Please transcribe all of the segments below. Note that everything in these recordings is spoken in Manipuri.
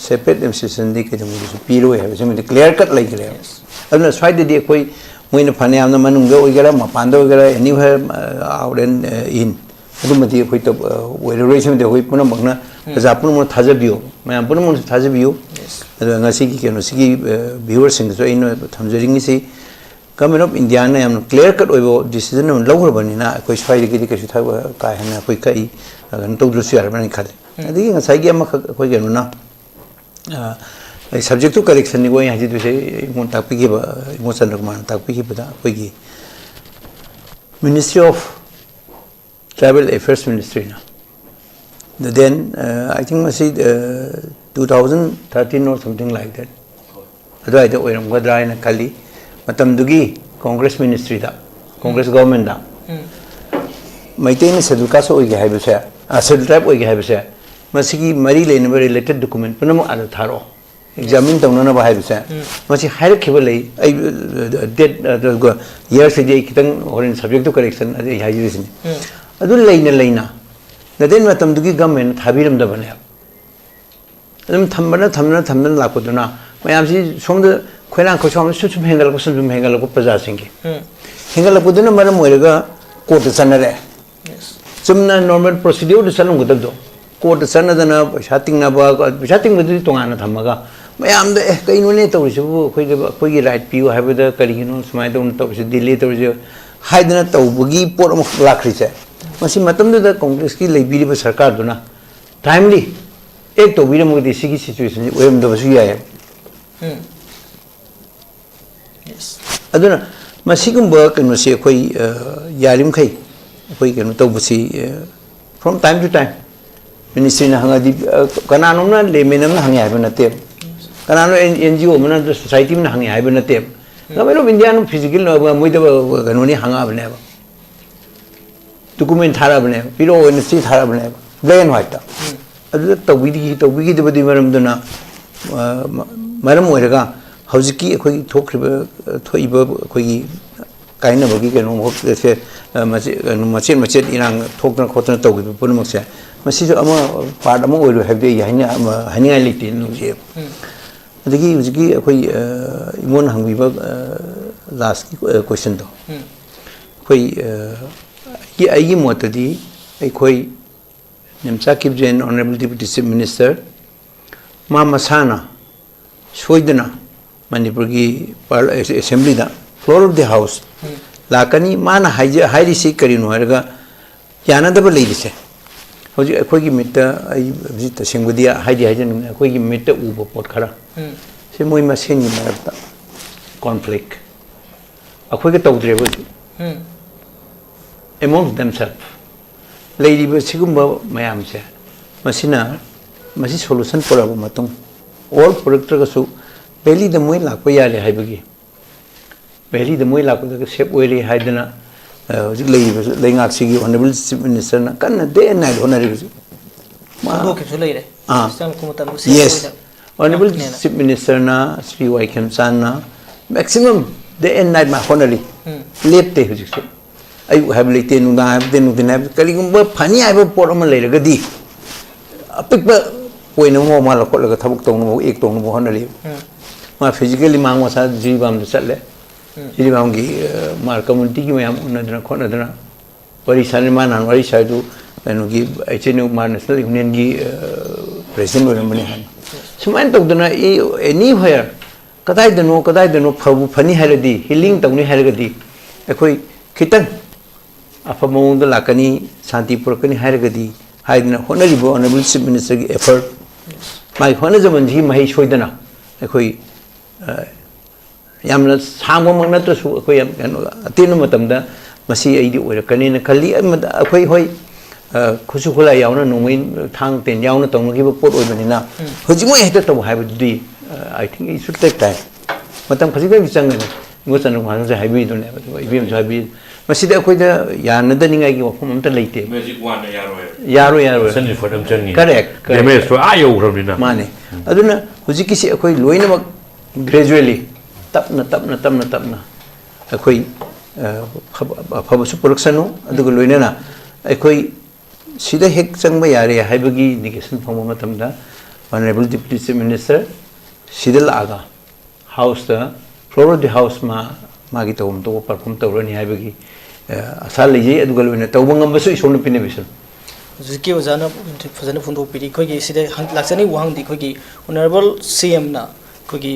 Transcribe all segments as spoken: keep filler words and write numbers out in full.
ꯁꯦꯄꯔꯦꯠ ꯑꯦꯝ ꯁꯤ ꯁꯤ ꯑꯦꯟꯗꯤ ꯀꯩꯗꯧꯅꯨꯡꯗꯁꯨ ꯄꯤꯔꯣꯏ ꯍꯥꯏꯕꯁꯤꯃꯗꯤ ꯀ꯭ꯂꯤꯌꯥꯔ ꯀꯠ ꯂꯩꯈ꯭ꯔꯦꯕ꯫ ꯑꯗꯨꯅ ꯁ꯭ꯋꯥꯏꯗꯗꯤ ꯑꯩꯈꯣꯏ ꯃꯣꯏꯅ ꯐꯅꯌꯥꯝꯅ ꯃꯅꯨꯡꯗ ꯑꯣꯏꯒꯦꯔꯥ, ꯃꯄꯥꯟꯗ ꯑꯣꯏꯒꯦꯔꯥ, ꯑꯦꯅꯤꯋꯦꯌꯔ ꯑꯥꯎꯠ ꯑꯦꯟ ꯏꯟ, ꯑꯗꯨꯃꯗꯤ ꯑꯩꯈꯣꯏ ꯇꯧ-, ꯑ, ꯑꯣꯏꯔꯔꯣꯏ꯫ ꯁꯤꯃꯗꯤ ꯑꯩꯈꯣꯏ ꯄꯨꯝꯅꯃꯛꯅ, ꯎꯝ꯫ ꯄ꯭ꯔꯖꯥ ꯄꯨꯝꯅꯃꯛꯅ ꯊꯥꯖꯕꯤꯌꯨ, ꯃꯌꯥꯝ ꯄꯨꯝꯅꯃꯛꯅꯁꯨ ꯊꯥꯖꯕꯤꯌꯨ꯫ ꯌꯦꯁ꯫ ꯑꯗꯨꯒ ꯉꯁꯤꯒꯤ ꯀꯩꯅꯣꯁꯤꯒꯤ, ꯑ, ꯚ꯭ꯌꯨꯋꯔꯁꯤꯡꯗꯁꯨ ꯑꯩꯅ ꯊꯝꯖꯅꯤꯡꯉꯤꯁꯤ, ꯒꯚꯔꯟꯃꯦꯟ ꯑꯣꯐ ꯏꯟꯗꯤꯌꯥꯅ ꯌꯥꯝꯅ ꯀ꯭ꯂꯤꯌꯥꯔ ꯀꯠ ꯑꯣꯏꯕ ꯗꯤꯁꯤꯖꯟ ꯑꯃ ꯂꯧꯈ꯭ꯔꯕꯅꯤꯅ, ꯑꯩꯈꯣꯏ ꯁ꯭ꯋꯥꯏꯗꯒꯤꯗꯤ ꯀꯩꯁꯨ ꯊꯕꯛ ꯀꯥ ꯍꯦꯟꯅ ꯑꯩꯈꯣꯏ ꯀꯛꯏ, ꯑ, ꯀꯩꯅꯣ ꯇꯧꯗ꯭ꯔꯁꯨ ꯌꯥꯔꯕ꯭ꯔꯅ ꯈꯜꯂꯤ꯫ ꯎꯝ꯫ ꯑꯗꯒꯤ ꯉꯁꯥꯏꯒꯤ ꯑꯃꯈꯛ ꯑꯩꯈꯣꯏ ꯀꯩꯅꯣꯅ, ꯑ, ꯑꯩ ꯁꯕꯖꯦꯛ ꯇꯨ ꯀꯔꯦꯛꯁꯟꯅꯤꯀꯣ ꯑꯩ ꯍꯥꯏꯖꯗꯣꯏꯁꯦ, ꯑꯩꯉꯣꯟꯗ ꯇꯥꯛꯄꯤꯈꯤꯕ, ꯑꯩꯉꯣꯟꯗ ꯆꯟꯗ꯭ꯔꯀꯨꯃꯥꯔꯅ ꯇꯥꯛꯄꯤꯈꯤꯕꯗ, ꯑꯩꯈꯣꯏꯒꯤ ꯃꯤꯅꯤꯁꯇ꯭ꯔꯤ ꯑꯣꯐ ꯇ꯭ꯔꯥꯏꯕꯦꯜ ꯑꯦꯐꯤꯌꯔꯁ ꯃꯤꯅꯤꯁꯇ꯭ꯔꯤꯅ꯫ Then, uh, I think ꯃꯁꯤ, uh, two thousand thirteen or something like that ꯑꯗꯨꯋꯥꯏꯗ ꯑꯣꯏꯔꯝꯒꯗ꯭ꯔꯥ ꯍꯥꯏꯅ ꯈꯜꯂꯤ꯫ ꯃꯇꯝꯗꯨꯒꯤ ꯀꯣꯡꯒ꯭ꯔꯦꯁ ꯃꯤꯅꯤꯁꯇ꯭ꯔꯤꯗ, ꯀꯣꯡꯒ꯭ꯔꯦꯁ ꯒꯣꯚꯔꯟꯃꯦꯟꯗ ꯎꯝ꯫ ꯃꯩꯇꯩꯅ ꯁꯦꯗꯨꯜ ꯀꯥꯁ ꯑꯣꯏꯒꯦ ꯍꯥꯏꯕꯁꯦ, ꯑ, ꯁꯦꯗꯨꯜ ꯇ꯭ꯔꯥꯏꯕ ꯑꯣꯏꯒꯦ ꯍꯥꯏꯕꯁꯦ, ꯃꯁꯤꯒꯤ ꯃꯔꯤ ꯂꯩꯅꯕ ꯔꯤꯂꯦꯇꯦꯠ ꯗꯣꯀꯨꯃꯦꯟ ꯄꯨꯝꯅꯃꯛ ꯑꯥꯗ ꯊꯥꯔꯛꯑꯣ, ꯑꯦꯛꯖꯥꯃꯤꯟ ꯇꯧꯅꯅꯕ ꯍꯥꯏꯕꯁꯦ, ꯎꯝ꯫ ꯃꯁꯤ ꯍꯥꯏꯔꯛꯈꯤꯕ ꯂꯩ꯫ ꯑꯩ, ꯑ, ꯗꯦꯠ, ꯑꯗꯨꯒ ꯏꯌꯔꯁꯤꯗꯤ ꯑꯩ ꯈꯤꯇꯪ ꯍꯣꯔꯦꯟ ꯁꯕꯖꯦꯛ ꯇꯨ ꯀꯔꯦꯛꯁꯟ ꯑꯗꯨ ꯑꯩ ꯍꯥꯏꯖꯔꯤꯁꯤꯅꯤ꯫ ꯎꯝ꯫ ꯑꯗꯨ ꯂꯩꯅ ꯂꯩꯅ ꯅꯗꯦꯟ ꯃꯇꯝꯗꯨꯒꯤ ꯒꯚꯔꯟꯃꯦꯟꯅ ꯊꯥꯕꯤꯔꯝꯗꯕꯅꯦꯕ꯫ ꯑꯗꯨꯝ ꯊꯝꯕꯅ, ꯊꯝꯕꯅ, ꯊꯝꯕꯅ ꯂꯥꯛꯄꯗꯨꯅ ꯃꯌꯥꯝꯁꯤ ꯁꯣꯝꯗ ꯈꯣꯏꯔꯥꯡ ꯈꯣꯏꯁꯥꯎꯅ ꯁꯨꯝ ꯁꯨꯝ ꯍꯦꯟꯒꯠꯂꯛꯄ, ꯁꯨꯝ ꯁꯨꯝ ꯍꯦꯟꯒꯠꯂꯛꯄ ꯄ꯭ꯔꯖꯥꯁꯤꯡꯒꯤ꯫ ꯎꯝ꯫ ꯍꯦꯟꯒꯠꯂꯛꯄꯗꯨꯅ ꯃꯔꯝ ꯑꯣꯏꯔꯒ ꯀꯣꯔꯠꯇ ꯆꯠꯅꯔꯦ꯫ ꯌꯦꯁ꯫ ꯆꯨꯝꯅ ꯅꯣꯔꯃꯦꯜ ꯄ꯭ꯔꯣꯁꯤꯗ꯭ꯌꯨꯔꯗ ꯆꯠꯂꯝꯒꯗꯕꯗꯣ, ꯀꯣꯔꯠꯇ ꯆꯠꯅꯗꯅ ꯄꯩꯁꯥ ꯇꯤꯡꯅꯕ, ꯄꯩꯁꯥ ꯇꯤꯡꯕꯗꯨꯗꯤ ꯇꯣꯉꯥꯟꯅ ꯊꯝꯃꯒ, ꯃꯌꯥꯝꯗ, "ꯑꯦ, ꯀꯩꯅꯣꯅꯦ ꯇꯧꯔꯤꯁꯤꯕꯨ? ꯑꯩꯈꯣꯏꯗ, ꯑꯩꯈꯣꯏꯒꯤ ꯔꯥꯏꯠ ꯄꯤꯌꯨ ꯍꯥꯏꯕꯗ ꯀꯔꯤꯒꯤꯅꯣ ꯁꯨꯃꯥꯏꯅ ꯇꯧꯅ ꯇꯧꯔꯤꯁꯤ, ꯗꯤꯂꯦ ꯇꯧꯔꯤꯁꯤ?" ꯍꯥꯏꯗꯅ ꯇꯧꯕꯒꯤ ꯄꯣꯠ ꯑꯃꯈꯛ ꯂꯥꯛꯈ꯭ꯔꯤꯁꯦ꯫ ꯃꯁꯤ ꯃꯇꯝꯗꯨꯗ ꯀꯣꯡꯒ꯭ꯔꯦꯁꯀꯤ ꯂꯩꯕꯤꯔꯤꯕ ꯁꯔꯀꯥꯔꯗꯨꯅ ꯇꯥꯏꯝꯂꯤ ꯑꯦꯛ ꯇꯧꯕꯤꯔꯝꯃꯒꯗꯤ ꯁꯤꯒꯤ ꯁꯤꯆꯨꯋꯦꯁꯟꯁꯤ ꯑꯣꯏꯔꯝꯗꯕꯁꯨ ꯌꯥꯏ꯫ ꯎꯝ꯫ ꯌꯦꯁ꯫ ꯑꯗꯨꯅ ꯃꯁꯤꯒꯨꯝꯕ ꯀꯩꯅꯣꯁꯤ ꯑꯩꯈꯣꯏ, ꯑ, ꯌꯥꯔꯤꯃꯈꯩ ꯑꯩꯈꯣꯏ ꯀꯩꯅꯣ ꯇꯧꯕꯁꯤ, ꯑ, from time to time ꯃꯤꯅꯤꯁꯇ꯭ꯔꯤꯅ ꯍꯪꯉꯗꯤ, ꯑ, ꯀꯅꯥꯅꯣꯝꯅ ꯂꯦꯃꯦꯟ ꯑꯃꯅ ꯍꯪꯉꯦ ꯍꯥꯏꯕ ꯅꯠꯇꯦꯕ, ꯀꯅꯥꯅꯣ ꯑꯦꯟ-, ꯑꯦꯟ ꯖꯤ ꯑꯣ ꯑꯃꯅ, ꯁꯣꯁꯥꯏꯇꯤ ꯑꯃꯅ ꯍꯪꯉꯦ ꯍꯥꯏꯕ ꯅꯠꯇꯦꯕ꯫ ꯎꯝ꯫ ꯒꯚꯔꯟꯃꯦꯟ ꯑꯣꯐ ꯏꯟꯗꯤꯌꯥꯅ ꯐꯤꯖꯤꯀꯦꯜ ꯃꯣꯏꯗ ꯀꯩꯅꯣꯅꯤ ꯍꯪꯉꯛꯑꯕꯅꯦꯕ꯫ ꯗꯣꯀꯨꯃꯦꯟ ꯊꯥꯔꯛꯑꯕꯅꯦꯕ, ꯄꯤꯔꯛꯑꯣ ꯍꯥꯏꯅ ꯆꯦ ꯊꯥꯔꯛꯑꯕꯅꯦꯕ, ꯕ꯭ꯂꯦꯛ ꯑꯦꯟ ꯋꯥꯏꯠꯇ꯫ ꯎꯝ꯫ ꯑꯗꯨꯗ ꯇꯧꯕꯤꯗꯤ-, ꯇꯧꯕꯤꯈꯤꯗꯕꯗꯨꯒꯤ ꯃꯔꯝꯗꯨꯅ, ꯑ, ꯃ-, ꯃꯔꯝ ꯑꯣꯏꯔꯒ ꯍꯧꯖꯤꯛꯀꯤ ꯑꯩꯈꯣꯏꯒꯤ ꯊꯣꯛꯈ꯭ꯔꯤꯕ, ꯑ, ꯊꯣꯛꯏꯕ ꯑꯩꯈꯣꯏꯒꯤ ꯀꯥꯏꯅꯕꯒꯤ ꯀꯩꯅꯣ ꯃꯍꯨꯠꯁꯦ, ꯑ, ꯃꯆꯦ-, ꯀꯩꯅꯣ ꯃꯆꯦꯠ ꯃꯆꯦꯠ ꯏꯔꯥꯡ ꯊꯣꯛꯇꯅ ꯈꯣꯠꯇꯅ ꯇꯧꯈꯤꯕ ꯄꯨꯝꯅꯃꯛꯁꯦ ꯃꯁꯤꯁꯨ ꯑꯃ, ꯄꯥꯔꯠ ꯑꯃ ꯑꯣꯏꯔꯣꯏ ꯍꯥꯏꯕꯗꯤ ꯑꯩ ꯍꯥꯏꯅ-, ꯑꯃ ꯍꯥꯏꯅꯤꯡꯉꯥꯏ ꯂꯩꯇꯦ ꯅꯨꯡꯁꯤꯌꯦꯕ꯫ ꯎꯝ꯫ ꯑꯗꯒꯤ ꯍꯧꯖꯤꯛꯀꯤ ꯑꯩꯈꯣꯏ, ꯑ, ꯏꯃꯣꯟꯅ ꯍꯪꯕꯤꯕ, ꯑ, ꯂꯥꯁꯀꯤ, ꯑ, ꯀꯣꯏꯁꯟꯗꯣ, ꯎꯝ꯫ ꯑꯩꯈꯣꯏ, ꯑ, ꯑꯩꯒꯤ, ꯑꯩꯒꯤ ꯃꯣꯠꯇꯗꯤ ꯑꯩꯈꯣꯏ Nemcha ꯀꯤꯞꯖꯦꯟ, Honourable Deputy Chief Minister, ꯃꯥ ꯃꯁꯥꯅ ꯁꯣꯏꯗꯅ ꯃꯅꯤꯄꯨꯔꯒꯤ ꯄꯥꯔ-, ꯑꯦꯁꯦꯝꯕ꯭ꯂꯤꯗ, floor of the house, ꯎꯝ꯫ ꯂꯥꯛꯀꯅꯤ꯫ ꯃꯥꯅ ꯍꯥꯏꯖ-, ꯍꯥꯏꯔꯤꯁꯤ ꯀꯔꯤꯅꯣ ꯍꯥꯏꯔꯒ, ꯌꯥꯅꯗꯕ ꯂꯩꯔꯤꯁꯦ, ꯍꯧꯖꯤꯛ ꯑꯩꯈꯣꯏꯒꯤ ꯃꯤꯠꯇ, ꯑꯩ ꯍꯧꯖꯤꯛ ꯇꯁꯦꯡꯕꯗꯤ ꯍꯥꯏꯗꯤ ꯍꯥꯏꯖꯅꯤꯡꯕ, ꯑꯩꯈꯣꯏꯒꯤ ꯃꯤꯠꯇ ꯎꯕ ꯄꯣꯠ ꯈꯔ, ꯎꯝ꯫ ꯁꯤ ꯃꯣꯏ ꯃꯁꯦꯟꯒꯤ ꯃꯔꯛꯇ conflict, ꯑꯩꯈꯣꯏꯒ ꯇꯧꯗ꯭ꯔꯦꯕ ꯍꯧꯖꯤꯛ꯫ ꯎꯝ꯫ Amongst themselves ꯂꯩꯔꯤꯕ ꯁꯤꯒꯨꯝꯕ ꯃꯌꯥꯝꯁꯦ, ꯃꯁꯤꯅ, ꯃꯁꯤ solution ꯄꯨꯔꯛꯑꯕ ꯃꯇꯨꯡ, or ꯄꯨꯔꯛꯇ꯭ꯔꯒꯁꯨ, ꯚꯦꯂꯤꯗ ꯃꯣꯏ ꯂꯥꯛꯄ ꯌꯥꯔꯦ ꯍꯥꯏꯕꯒꯤ, ꯚꯦꯂꯤꯗ ꯃꯣꯏ ꯂꯥꯛꯄꯗ ꯁꯦꯞ ꯑꯣꯏꯔꯦ ꯍꯥꯏꯗꯅ, ꯑ, ꯍꯧꯖꯤꯛ ꯂꯩꯔꯤꯕ ꯂꯩꯉꯥꯛꯁꯤꯒꯤ Honourable Chief Minister ꯅ ꯀꯟꯅ day and night ꯍꯣꯠꯅꯔꯤꯕꯁꯤ꯫ ꯃꯥ ꯐꯣꯡꯗꯣꯛꯈꯤꯕꯁꯨ ꯂꯩꯔꯦ꯫ ꯑꯥ꯫ ꯆꯪꯂꯛꯄ ꯃꯇꯝꯗ ꯁꯦꯞ Yes꯫ ꯑꯣꯏꯗꯕ Honourable ꯉꯥꯛꯅꯦꯅ꯫ Chief Minister ꯅ ꯁ꯭ꯔꯤ ꯋꯥꯏ ꯈꯦꯝꯆꯥꯟꯅ maximum day and night ꯃꯥ ꯍꯣꯠꯅꯔꯤ꯫ ꯎꯝ꯫ ꯂꯦꯞꯇꯦ ꯍꯧꯖꯤꯛꯁꯨ꯫ ꯑꯌꯨꯛ ꯍꯥꯏꯕ ꯂꯩꯇꯦ, ꯅꯨꯡꯗꯥꯡ ꯍꯥꯏꯕ ꯂꯩꯇꯦ, ꯅꯨꯡꯊꯤꯟ ꯍꯥꯏꯕ, ꯀꯔꯤꯒꯨꯝꯕ ꯐꯅꯤ ꯍꯥꯏꯕ ꯄꯣꯠ ꯑꯃ ꯂꯩꯔꯒꯗꯤ, ꯑꯄꯤꯛꯄ ꯄꯣꯏꯟ ꯑꯃ ꯃꯥ ꯂꯧꯈꯠꯂꯒ ꯊꯕꯛ ꯇꯧꯅꯕ, ꯑꯦꯛ ꯇꯧꯅꯕ ꯍꯣꯠꯅꯔꯤ꯫ ꯎꯝ꯫ ꯃꯥ ꯐꯤꯖꯤꯀꯦꯜꯂꯤ ꯃꯥ ꯃꯁꯥ ꯖꯤꯔꯤꯕꯥꯝꯗ ꯆꯠꯂꯦ꯫ ꯎꯝ꯫ ꯖꯤꯔꯤꯕꯥꯝꯒꯤ, ꯑ, ꯃꯥ ꯀꯝꯃꯨꯅꯤꯇꯤꯒꯤ ꯃꯌꯥꯝ ꯎꯅꯗꯅ ꯈꯣꯠꯅꯗꯅ ꯋꯥꯔꯤ ꯁꯥꯟꯅꯔꯤ꯫ ꯃꯥ ꯅꯍꯥꯟ ꯋꯥꯔꯤ ꯁꯥꯏꯗꯨ ꯀꯩꯅꯣꯒꯤ ꯑꯩꯆ ꯑꯦꯟ ꯌꯨ, ꯃꯥ ꯅꯦꯁꯅꯦꯜ ꯌꯨꯅꯤꯌꯟꯒꯤ, ꯑ, ꯄ꯭ꯔꯦꯁꯤꯗꯦꯟ ꯑꯣꯏꯔꯝꯕꯅꯤ ꯍꯥꯏꯅ꯫ ꯁꯨꯃꯥꯏꯅ ꯇꯧꯗꯅ ꯑꯦ-, anywhere ꯀꯗꯥꯏꯗꯅꯣ, ꯀꯗꯥꯏꯗꯅꯣ ꯐꯕꯨ ꯐꯅꯤ ꯍꯥꯏꯔꯗꯤ, ꯍꯤꯂꯤꯡ ꯇꯧꯅꯤ ꯍꯥꯏꯔꯒꯗꯤ, ꯑꯩꯈꯣꯏ ꯈꯤꯇꯪ ꯑꯐꯕ ꯃꯑꯣꯡꯗ ꯂꯥꯛꯀꯅꯤ, ꯁꯥꯟꯇꯤ ꯄꯨꯔꯛꯀꯅꯤ ꯍꯥꯏꯔꯒꯗꯤ ꯍꯥꯏꯗꯅ ꯍꯣꯠꯅꯔꯤꯕ Honourable Chief Minister ꯒꯤ effort, ꯃꯥꯒꯤ ꯍꯣꯠꯅꯖꯃꯟꯁꯤꯒꯤ ꯃꯍꯩ ꯁꯣꯏꯗꯅ ꯑꯩꯈꯣꯏ, ꯑ, ꯌꯥꯝꯅ ꯁꯥꯡꯕꯃꯛ ꯅꯠꯇ꯭ꯔꯁꯨ ꯑꯩꯈꯣꯏ ꯌꯥꯝ ꯀꯩꯅꯣ ꯑꯇꯦꯟꯕ ꯃꯇꯝꯗ ꯃꯁꯤ ꯑꯩꯗꯤ ꯑꯣꯏꯔꯛꯀꯅꯤꯅ ꯈꯜꯂꯤ꯫ ꯑꯃꯗ ꯑꯩꯈꯣꯏ ꯍꯣꯏ, ꯑ, ꯈꯨꯠꯁꯨ ꯈꯨꯠꯂꯥꯏ ꯌꯥꯎꯅ ꯅꯣꯡꯃꯩ ꯊꯥꯡ ꯇꯦꯟ ꯌꯥꯎꯅ ꯇꯧꯅꯈꯤꯕ ꯄꯣꯠ ꯑꯣꯏꯕꯅꯤꯅ ꯎꯝ꯫ ꯍꯧꯖꯤꯛꯃꯛ ꯍꯦꯛꯇ ꯇꯧ ꯍꯥꯏꯕꯗꯨꯗꯤ, ꯑ, I think it should take time꯫ ꯃꯇꯝ ꯈꯖꯤꯛꯇꯪꯗꯤ ꯆꯪꯒꯅꯤ꯫ ꯏꯕꯣ ꯆꯟꯗ꯭ꯔꯃꯣꯍꯟꯁꯨ ꯍꯥꯏꯕꯤꯗꯨꯅꯦꯕ, ꯑꯗꯨꯒ ꯏꯕꯦꯝꯁꯨ ꯍꯥꯏꯕꯤ, ꯃꯁꯤꯗ ꯑꯩꯈꯣꯏꯗ ꯌꯥꯅꯗꯅꯤꯡꯉꯥꯏꯒꯤ ꯋꯥꯐꯝ ꯑꯝꯇ ꯂꯩꯇꯦ꯫ ꯃꯦꯖꯤꯛ ꯋꯥꯟꯅ ꯌꯥꯔꯣꯏ꯫ ꯌꯥꯔꯣꯏ, ꯌꯥꯔꯣꯏ꯫ Action effort ꯑꯃ ꯆꯪꯉꯤ꯫ Correct, correct꯫ Damage ꯇꯣ ꯑꯥ ꯌꯧꯈ꯭ꯔꯕꯅꯤꯅ꯫ ꯃꯥꯅꯦ꯫ ꯎꯝ꯫ ꯑꯗꯨꯅ ꯍꯧꯖꯤꯛꯀꯤꯁꯤ ꯑꯩꯈꯣꯏ ꯂꯣꯏꯅꯃꯛ gradually, ꯇꯞꯅ, ꯇꯞꯅ, ꯇꯞꯅ, ꯇꯞꯅ ꯑꯩꯈꯣꯏ, ꯑ, ꯑꯐꯕ-, ꯑꯐꯕꯁꯨ ꯄꯨꯔꯛꯁꯅꯨ, ꯑꯗꯨꯒ ꯂꯣꯏꯅꯅ ꯑꯩꯈꯣꯏ ꯁꯤꯗ ꯍꯦꯛ ꯆꯪꯕ ꯌꯥꯔꯦ ꯍꯥꯏꯕꯒꯤ ꯏꯟꯗꯤꯀꯦꯁꯟ ꯐꯪꯕ ꯃꯇꯝꯗ Honourable Deputy Chief Minister ꯁꯤꯗ ꯂꯥꯛꯑꯒ ꯍꯥꯎꯁꯇ, floor of the house ꯃꯥ ꯃꯥꯒꯤ ꯇꯧꯐꯝ ꯊꯣꯛꯄ ꯄꯔꯐꯣꯔꯝ ꯇꯧꯔꯅꯤ ꯍꯥꯏꯕꯒꯤ ꯑ, ꯑꯁꯥ ꯂꯩꯖꯩ꯫ ꯑꯗꯨꯒ ꯂꯣꯏꯅ ꯇꯧꯕ ꯉꯝꯕꯁꯨ ꯏꯁꯣꯔꯅ ꯄꯤꯅꯕꯤꯁꯅꯨ꯫ ꯍꯧꯖꯤꯛꯀꯤ ꯑꯣꯖꯥꯅ ꯐꯖꯅ ꯐꯣꯡꯗꯣꯛꯄꯤꯔꯤ꯫ ꯑꯩꯈꯣꯏꯒꯤ ꯁꯤꯗ ꯍꯪ- ꯂꯥꯛꯆꯅꯤꯡꯕ ꯋꯥꯍꯪꯗꯤ ꯑꯩꯈꯣꯏꯒꯤ Honourable C M ꯅ ꯑꯩꯈꯣꯏꯒꯤ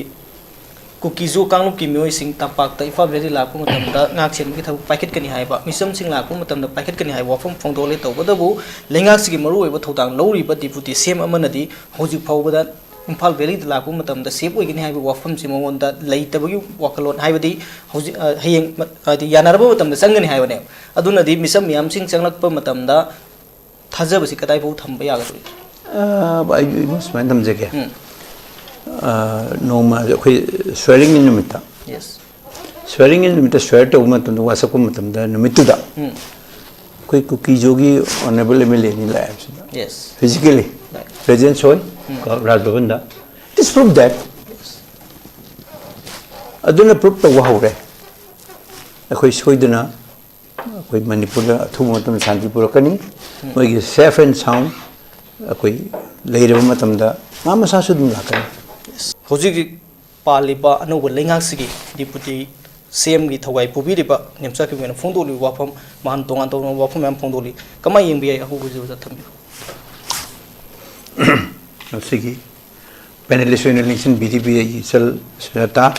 ꯀꯨꯀꯤꯖꯨ ꯀꯥꯡꯂꯨꯞꯀꯤ ꯃꯤꯑꯣꯏꯁꯤꯡ ꯇꯝꯄꯥꯛꯇ ꯏꯝꯐꯥꯜ ꯚꯦꯂꯤ ꯂꯥꯛꯄ ꯃꯇꯝꯗ ꯉꯥꯛ ꯁꯦꯟꯕꯒꯤ ꯊꯕꯛ ꯄꯥꯏꯈꯠꯀꯅꯤ ꯍꯥꯏꯕ, ꯃꯤꯆꯝꯁꯤꯡ ꯂꯥꯛꯄ ꯃꯇꯝꯗ ꯄꯥꯏꯈꯠꯀꯅꯤ ꯍꯥꯏꯕ ꯋꯥꯐꯝ ꯐꯣꯡꯗꯣꯛꯂꯦ꯫ ꯇꯧꯕꯇꯕꯨ ꯂꯩꯉꯥꯛꯁꯤꯒꯤ ꯃꯔꯨꯑꯣꯏꯕ ꯊꯧꯗꯥꯡ ꯂꯧꯔꯤꯕ ꯗꯤꯄꯨꯇꯤ ꯁꯤ ꯑꯦꯝ ꯑꯃꯅꯗꯤ ꯍꯧꯖꯤꯛ ꯐꯥꯎꯕꯗ ꯏꯝꯐꯥꯜ ꯚꯦꯂꯤꯗ ꯂꯥꯛꯄ ꯃꯇꯝꯗ ꯁꯦꯐ ꯑꯣꯏꯒꯅꯤ ꯍꯥꯏꯕ ꯋꯥꯐꯝꯁꯤ ꯃꯉꯣꯟꯗ ꯂꯩꯇꯕꯒꯤ ꯋꯥꯈꯜꯂꯣꯟ, ꯍꯥꯏꯕꯗꯤ ꯍꯧꯖꯤꯛ, ꯑ, ꯍꯌꯦꯡ ꯃ-, ꯍꯥꯏꯗꯤ ꯌꯥꯅꯔꯕ ꯃꯇꯝꯗ ꯆꯪꯒꯅꯤ ꯍꯥꯏꯕꯅꯦꯕ꯫ ꯑꯗꯨꯅꯗꯤ ꯃꯤꯆꯝ ꯃꯤꯌꯥꯝꯁꯤꯡ ꯆꯪꯂꯛꯄ ꯃꯇꯝꯗ ꯊꯥꯖꯕꯁꯤ ꯀꯗꯥꯏꯐꯥꯎ ꯊꯝꯕ ꯌꯥꯒꯗꯧꯔꯤ? ꯑ, ꯑꯩ, ꯑꯩ ꯁꯨꯃꯥꯏꯅ ꯊꯝꯖꯒꯦ꯫ ꯎꯝ꯫ ꯑ, ꯅꯣꯡꯃ ꯑꯩꯈꯣꯏ swearing in ꯅꯨꯃꯤꯠꯇ, Yes. Swearing in ꯅꯨꯃꯤꯠꯇ swear ꯇꯧꯕ ꯃꯇꯝꯗ, ꯋꯥ ꯁꯛꯄ ꯃꯇꯝꯗ ꯅꯨꯃꯤꯠꯇꯨꯗ ꯎꯝ꯫ ꯑꯩꯈꯣꯏ ꯀꯨꯀꯤꯖꯨꯒꯤ Honourable M L A ꯑꯅꯤ ꯂꯥꯛꯑꯦ ꯁꯤꯗ꯫ Yes. Physically Right. Presence ꯑꯣꯏ, ꯎꯝ꯫ ꯀꯣ, ꯔꯥꯖ ꯚꯕꯟꯗ꯫ It is proof that ꯑꯗꯨꯅ proof ꯇꯧꯕ ꯍꯧꯔꯦ꯫ ꯑꯩꯈꯣꯏ ꯁꯣꯏꯗꯅ ꯑꯩꯈꯣꯏ ꯃꯅꯤꯄꯨꯔꯗ ꯑꯊꯨꯕ ꯃꯇꯝꯗ ꯁꯥꯟꯇꯤ ꯄꯨꯔꯛꯀꯅꯤ꯫ ꯎꯝ꯫ ꯃꯣꯏꯒꯤ safe and sound ꯑꯩꯈꯣꯏ ꯂꯩꯔꯕ ꯃꯇꯝꯗ ꯃꯥ ꯃꯁꯥꯁꯨ ꯑꯗꯨꯝ ꯂꯥꯛꯀꯅꯤ꯫ ꯍꯧꯖꯤꯛ ꯍꯧꯖꯤꯛ ꯄꯥꯜꯂꯤꯕ ꯑꯅꯧꯕ ꯂꯩꯉꯥꯛꯁꯤꯒꯤ ꯗꯤꯄꯨꯇꯤ ꯁꯤ ꯑꯦꯝꯒꯤ ꯊꯧꯒꯥꯏ ꯄꯨꯕꯤꯔꯤꯕ ꯅꯦꯝꯆꯥꯛ ꯀꯤꯞꯒꯦꯅ ꯐꯣꯡꯗꯣꯛꯂꯤꯕ ꯋꯥꯐꯝ, ꯃꯥꯅ ꯇꯣꯉꯥꯟ ꯇꯣꯉꯥꯟꯕ ꯋꯥꯐꯝ ꯃꯌꯥꯝ ꯐꯣꯡꯗꯣꯛꯂꯤ꯫ ꯀꯃꯥꯏꯅ ꯌꯦꯡꯕ ꯌꯥꯏ? ꯑꯍꯧꯕꯁꯤ ꯑꯣꯖꯥ ꯊꯝꯕꯤꯌꯨ꯫ ꯉꯁꯤꯒꯤ panelist ꯑꯣꯏꯅ ꯂꯦꯡꯁꯤꯟꯕꯤꯔꯤꯕꯤ ꯑꯩꯒꯤ ꯏꯆꯜ ꯁꯨꯖꯥꯇꯥ,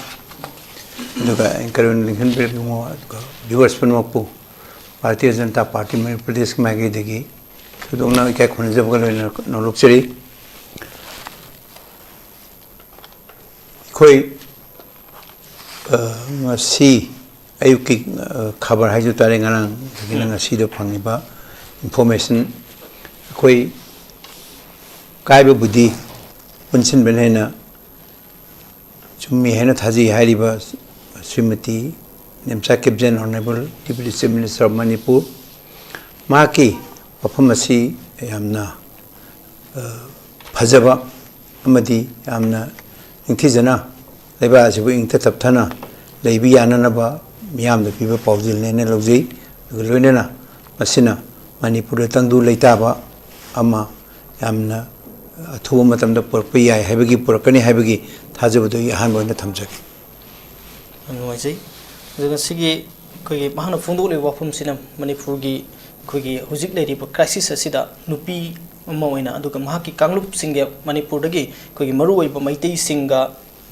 ꯑꯗꯨꯒ anchor ꯑꯣꯏꯅ ꯂꯦꯡꯁꯤꯟꯕꯤꯔꯤꯕ ꯏꯕꯨꯡꯉꯣ, ꯑꯗꯨꯒ viewers ꯄꯨꯝꯅꯃꯛꯄꯨ ꯚꯥꯔꯇꯤꯌ ꯖꯅꯇꯥ ꯄꯥꯔꯇꯤ ꯃꯅꯤꯄꯨꯔ ꯄ꯭ꯔꯗꯦꯁꯀꯤ ꯃꯥꯏꯀꯩꯗꯒꯤ ꯊꯣꯏꯗꯣꯛꯅ ꯏꯀꯥꯏ ꯈꯨꯝꯅꯖꯕꯒ ꯂꯣꯏꯅꯅ ꯅꯣꯂꯨꯛꯆꯔꯤ꯫ ꯑꯩꯈꯣꯏ, ꯑ, ꯉꯁꯤ ꯑꯌꯨꯛꯀꯤ, ꯑ, ꯈꯕꯔ ꯍꯥꯏꯖ ꯇꯥꯔꯦ, ꯉꯔꯥꯡꯗꯒꯤꯅ ꯎꯝ꯫ ꯉꯁꯤꯗ ꯐꯪꯉꯤꯕ information, ꯑꯩꯈꯣꯏ ꯀꯥꯏꯕꯕꯨꯗꯤ ꯄꯨꯟꯁꯤꯟꯕꯅ ꯍꯦꯟꯅ ꯆꯨꯝꯃꯤ ꯍꯥꯏꯅ ꯊꯥꯖꯩ ꯍꯥꯏꯔꯤꯕ Shrimati Nemcha ꯀꯤꯞꯖꯦꯟ, Honourable Deputy Chief Minister of Manipur, ꯃꯍꯥꯛꯀꯤ ꯋꯥꯐꯝ ꯑꯁꯤ ꯌꯥꯝꯅ, ꯑ, ꯐꯖꯕ ꯑꯃꯗꯤ ꯌꯥꯝꯅ ꯅꯤꯡꯊꯤꯖꯅ ꯂꯩꯕꯥꯛ ꯑꯁꯤꯕꯨ ꯏꯪꯇ ꯇꯞꯊꯅ ꯂꯩꯕ ꯌꯥꯅꯅꯕ ꯃꯤꯌꯥꯝꯗ ꯄꯤꯕ ꯄꯥꯎꯖꯦꯜꯅꯦꯅ ꯂꯧꯖꯩ꯫ ꯑꯗꯨꯒ ꯂꯣꯏꯅꯅ ꯃꯁꯤꯅ ꯃꯅꯤꯄꯨꯔꯗ ꯇꯪꯗꯨ ꯂꯩꯇꯥꯕ ꯑꯃ ꯌꯥꯝꯅ ꯑꯊꯨꯕ ꯃꯇꯝꯗ ꯄꯨꯔꯛꯄ ꯌꯥꯏ ꯍꯥꯏꯕꯒꯤ, ꯄꯨꯔꯛꯀꯅꯤ ꯍꯥꯏꯕꯒꯤ ꯊꯥꯖꯕꯗꯨ ꯑꯩ ꯑꯍꯥꯟꯕ ꯑꯣꯏꯅ ꯊꯝꯖꯒꯦ꯫ ꯌꯥꯝ ꯅꯨꯡꯉꯥꯏꯖꯩ꯫ ꯑꯗꯨꯒ ꯁꯤꯒꯤ ꯑꯩꯈꯣꯏꯒꯤ ꯃꯍꯥꯛꯅ ꯐꯣꯡꯗꯣꯛꯂꯤꯕ ꯋꯥꯐꯝꯁꯤꯅ ꯃꯅꯤꯄꯨꯔꯒꯤ ꯑꯩꯈꯣꯏꯒꯤ ꯍꯧꯖꯤꯛ ꯂꯩꯔꯤꯕ crisis ꯑꯁꯤꯗ ꯅꯨꯄꯤ ꯑꯃ ꯑꯣꯏꯅ, ꯑꯗꯨꯒ ꯃꯍꯥꯛꯀꯤ ꯀꯥꯡꯂꯨꯞꯁꯤꯡꯒꯤ ꯃꯅꯤꯄꯨꯔꯗꯒꯤ ꯑꯩꯈꯣꯏꯒꯤ ꯃꯔꯨꯑꯣꯏꯕ ꯃꯩꯇꯩꯁꯤꯡꯒ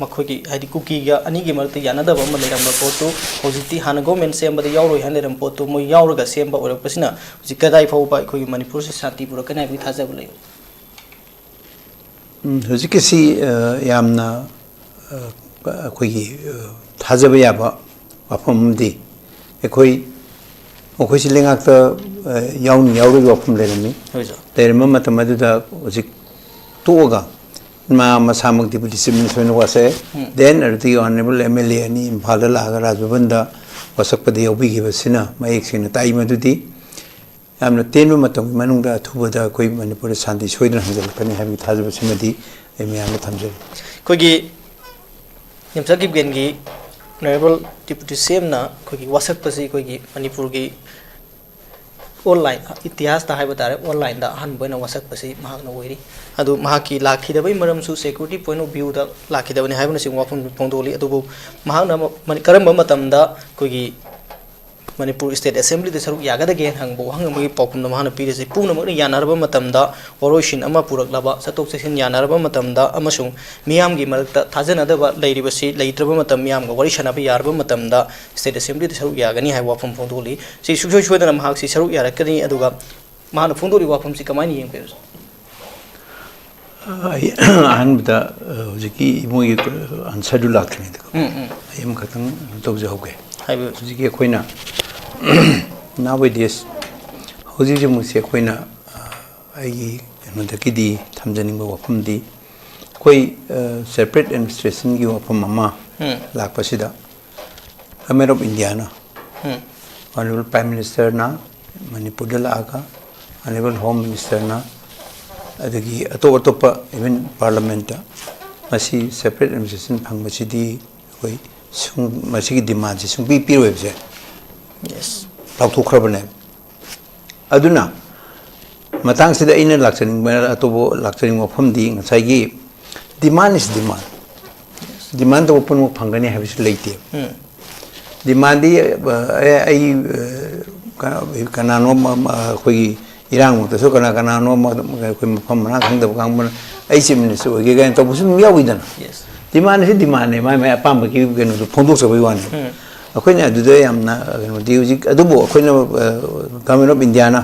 ꯃꯈꯣꯏꯒꯤ, ꯍꯥꯏꯗꯤ, ꯀꯨꯀꯤꯒ ꯑꯅꯤꯒꯤ ꯃꯔꯛꯇ ꯌꯥꯅꯗꯕ ꯑꯃ ꯂꯩꯔꯝꯕ ꯄꯣꯠꯇꯨ ꯍꯧꯖꯤꯛꯇꯤ ꯍꯥꯟꯅ government ꯁꯦꯝꯕꯗ ꯌꯥꯎꯔꯣꯏ ꯍꯥꯏꯅ ꯂꯩꯔꯝꯕ ꯄꯣꯠꯇꯨ ꯃꯣꯏ ꯌꯥꯎꯔꯒ ꯁꯦꯝꯕ ꯑꯣꯏꯔꯛꯄꯁꯤꯅ ꯍꯧꯖꯤꯛ ꯀꯗꯥꯏ ꯐꯥꯎꯕ ꯑꯩꯈꯣꯏꯒꯤ ꯃꯅꯤꯄꯨꯔꯁꯤ ꯁꯥꯟꯇꯤ ꯄꯨꯔꯛꯀꯅꯤ ꯍꯥꯏꯕꯒꯤ ꯊꯥꯖꯕ ꯂꯩ? ꯎꯝ, ꯍꯧꯖꯤꯛꯀꯤꯁꯤ, ꯑ, ꯌꯥꯝꯅ, ꯑ, ꯑꯩꯈꯣꯏꯒꯤ, ꯑ, ꯊꯥꯖꯕ ꯌꯥꯕ ꯋꯥꯐꯝ ꯑꯃꯗꯤ ꯑꯩꯈꯣꯏ, ꯃꯈꯣꯏꯁꯤ ꯂꯩꯉꯥꯛꯇ, ꯑ, ꯌꯥꯎꯅꯤ ꯌꯥꯎꯔꯣꯏꯒꯤ ꯋꯥꯐꯝ ꯂꯩꯔꯝꯃꯤ꯫ ꯍꯣꯏ, ꯁꯥꯔ꯫ ꯂꯩꯔꯝꯕ ꯃꯇꯝ ꯑꯗꯨꯗ ꯍꯧꯖꯤꯛ ꯇꯣꯛꯑꯒ ꯃꯥ ꯃꯁꯥꯃꯛ Deputy Chief Minister ꯑꯣꯏꯅ ꯋꯥꯁꯛꯑꯦ꯫ ꯎꯝ꯫ Then ꯑꯗꯨꯗꯒꯤ Honourable M L A ꯑꯅꯤ ꯏꯝꯐꯥꯜꯗ ꯂꯥꯛꯑꯒ ꯔꯥꯖ ꯚꯕꯟꯗ ꯋꯥꯁꯛꯄꯗ ꯌꯥꯎꯕꯤꯈꯤꯕꯁꯤꯅ ꯃꯌꯦꯛ ꯁꯦꯡꯅ ꯇꯥꯛꯏ ꯃꯗꯨꯗꯤ ꯌꯥꯝꯅ ꯇꯦꯟꯕ ꯃꯇꯝꯒꯤ ꯃꯅꯨꯡꯗ ꯑꯊꯨꯕꯗ ꯑꯩꯈꯣꯏ ꯃꯅꯤꯄꯨꯔꯗ ꯁꯥꯟꯇꯤ ꯁꯣꯏꯗꯅ ꯍꯟꯖꯤꯜꯂꯛꯀꯅꯤ ꯍꯥꯏꯕꯒꯤ ꯊꯥꯖꯕꯁꯤꯃꯗꯤ ꯑꯩ ꯃꯌꯥꯝꯗ ꯊꯝꯖꯔꯤ꯫ ꯑꯩꯈꯣꯏꯒꯤ ꯅꯤꯝꯆꯥ ꯀꯤꯞꯒꯦꯟꯒꯤ Honourable Deputy CMꯅ ꯑꯩꯈꯣꯏꯒꯤ ꯋꯥꯁꯛꯄꯁꯤ ꯑꯩꯈꯣꯏꯒꯤ ꯃꯅꯤꯄꯨꯔꯒꯤ online ꯏꯇꯤꯍꯥꯁꯇ ꯍꯥꯏꯕ ꯇꯥꯔꯦ, onlineꯗ ꯑꯍꯥꯟꯕ ꯑꯣꯏꯅ ꯋꯥꯁꯛꯄꯁꯤ ꯃꯍꯥꯛꯅ ꯑꯣꯏꯔꯤ꯫ ꯑꯗꯨ ꯃꯍꯥꯛꯀꯤ ꯂꯥꯛꯈꯤꯗꯕꯒꯤ ꯃꯔꯝꯁꯨ security point of viewꯗ ꯂꯥꯛꯈꯤꯗꯕꯅꯤ ꯍꯥꯏꯕꯅꯆꯤꯡꯕ ꯋꯥꯐꯝ ꯐꯣꯡꯗꯣꯛꯂꯤ꯫ ꯑꯗꯨꯕꯨ ꯃꯍꯥꯛꯅ ꯃ-, ꯀꯔꯝꯕ ꯃꯇꯝꯗ ꯑꯩꯈꯣꯏꯒꯤ ꯃꯅꯤꯄꯨꯔ state assemblyꯗ ꯁꯔꯨꯛ ꯌꯥꯒꯗꯒꯦ ꯍꯪꯕ ꯋꯥꯍꯪ ꯑꯃꯒꯤ ꯄꯥꯎꯈꯨꯝꯗ ꯃꯍꯥꯛꯅ ꯄꯤꯔꯤꯁꯤ, ꯄꯨꯝꯅꯃꯛꯅ ꯌꯥꯅꯔꯕ ꯃꯇꯝꯗ, ꯋꯥꯔꯣꯏꯁꯤꯟ ꯑꯃ ꯄꯨꯔꯛꯂꯕ, ꯆꯠꯊꯣꯛ ꯆꯠꯁꯤꯟ ꯌꯥꯅꯔꯕ ꯃꯇꯝꯗ ꯑꯃꯁꯨꯡ ꯃꯤꯌꯥꯝꯒꯤ ꯃꯔꯛꯇ ꯊꯥꯖꯅꯗꯕ ꯂꯩꯔꯤꯕꯁꯤ ꯂꯩꯇ꯭ꯔꯕ ꯃꯇꯝ, ꯃꯤꯌꯥꯝꯒ ꯋꯥꯔꯤ ꯁꯥꯟꯅꯕ ꯌꯥꯔꯕ ꯃꯇꯝꯗ state assemblyꯗ ꯁꯔꯨꯛ ꯌꯥꯒꯅꯤ ꯍꯥꯏꯕ ꯋꯥꯐꯝ ꯐꯣꯡꯗꯣꯛꯂꯤ꯫ ꯁꯤ ꯁꯨꯡꯁꯣꯏ ꯁꯣꯏꯗꯅ ꯃꯍꯥꯛꯁꯤ ꯁꯔꯨꯛ ꯌꯥꯔꯛꯀꯅꯤ꯫ ꯑꯗꯨꯒ ꯃꯍꯥꯛꯅ ꯐꯣꯡꯗꯣꯛꯂꯤꯕ ꯋꯥꯐꯝꯁꯤ ꯀꯃꯥꯏꯅ ꯌꯦꯡꯕꯤꯕ? ꯑꯩ ꯑꯍꯥꯟꯕꯗ, ꯑ, ꯍꯧꯖꯤꯛꯀꯤ ꯃꯣꯏꯒꯤ answerꯗꯨ ꯂꯥꯛꯇ꯭ꯔꯤꯉꯩꯗꯀꯣ, ꯎꯝ, ꯎꯝ꯫ ꯑꯩ ꯑꯃꯈꯛꯇꯪ ꯀꯩꯅꯣ ꯇꯧꯖꯍꯧꯒꯦ꯫ ꯍꯥꯏꯕꯤꯌꯨ꯫ ꯍꯧꯖꯤꯛꯀꯤ ꯑꯩꯈꯣꯏꯅ nowadays ꯍꯧꯖꯤꯛ ꯍꯧꯖꯤꯛꯃꯛꯁꯦ ꯑꯩꯈꯣꯏꯅ, ꯑ, ꯑꯩꯒꯤ ꯀꯩꯅꯣꯗꯒꯤꯗꯤ ꯊꯝꯖꯅꯤꯡꯕ ꯋꯥꯐꯝꯗꯤ ꯑꯩꯈꯣꯏ, ꯑ, separate administrationꯒꯤ ꯋꯥꯐꯝ ꯑꯃ ꯎꯝ꯫ ꯂꯥꯛꯄꯁꯤꯗ Government of Indiaꯅ, um. Honourable Prime Ministerꯅ ꯃꯅꯤꯄꯨꯔꯗ ꯂꯥꯛꯑꯒ, Honourable Home Ministerꯅ, ꯑꯗꯒꯤ ꯑꯇꯣꯞ ꯑꯇꯣꯞꯄ even parliamentꯇ ꯃꯁꯤ separate administration ꯐꯪꯕꯁꯤꯗꯤ ꯑꯩꯈꯣꯏ ꯁꯨꯡ-, ꯃꯁꯤꯒꯤ demandꯁꯤ ꯁꯨꯡꯄꯤ ꯄꯤꯔꯣꯏꯕꯁꯦ Yes꯫ ꯂꯥꯎꯊꯣꯛꯈ꯭ꯔꯕꯅꯦ꯫ ꯑꯗꯨꯅ ꯃꯇꯥꯡꯁꯤꯗ ꯑꯩꯅ ꯂꯥꯛꯆꯅꯤꯡꯕ, ꯑꯇꯣꯞꯄ ꯂꯥꯛꯆꯅꯤꯡꯕ ꯋꯥꯐꯝꯗꯤ, ꯉꯁꯥꯏꯒꯤ demand is demand, demand ꯇꯧꯕ ꯄꯨꯝꯅꯃꯛ ꯐꯪꯒꯅꯤ ꯍꯥꯏꯕꯁꯨ ꯂꯩꯇꯦ꯫ ꯎꯝ꯫ Demandꯗꯤ ꯑ, ꯑꯦ, ꯑꯩ ꯑ, ꯀ- ꯀꯅꯥꯅꯣꯝ ꯑꯃ, ꯑꯩꯈꯣꯏꯒꯤ ꯏꯔꯥꯡꯃꯛꯇꯁꯨ ꯀꯅꯥ ꯀꯅꯥꯅꯣꯝ ꯑꯗꯨꯝ ꯑꯩꯈꯣꯏ ꯃꯐꯝ ꯃꯔꯥꯡ ꯈꯪꯗꯕ ꯀꯥꯡꯕꯨꯅ ꯑꯩ Chief Minister ꯑꯣꯏꯒꯦ ꯀꯥꯏꯅ ꯇꯧꯕꯁꯨ ꯑꯗꯨꯝ ꯌꯥꯎꯋꯤꯗꯅ꯫ Yes. Demandꯁꯤ demandꯅꯦ, ꯃꯥꯏ ꯃꯥꯏ ꯑꯄꯥꯝꯕꯒꯤ ꯀꯩꯅꯣꯗꯣ ꯐꯣꯡꯗꯣꯛꯆꯕꯒꯤ ꯋꯥꯅꯤ꯫ ꯎꯝ꯫ ꯑꯩꯈꯣꯏꯅ ꯑꯗꯨꯗ ꯌꯥꯝꯅ ꯀꯩꯅꯣꯗꯤ ꯍꯧꯖꯤꯛ, ꯑꯗꯨꯕꯨ ꯑꯩꯈꯣꯏꯅ, ꯑ, Government of Indiaꯅ,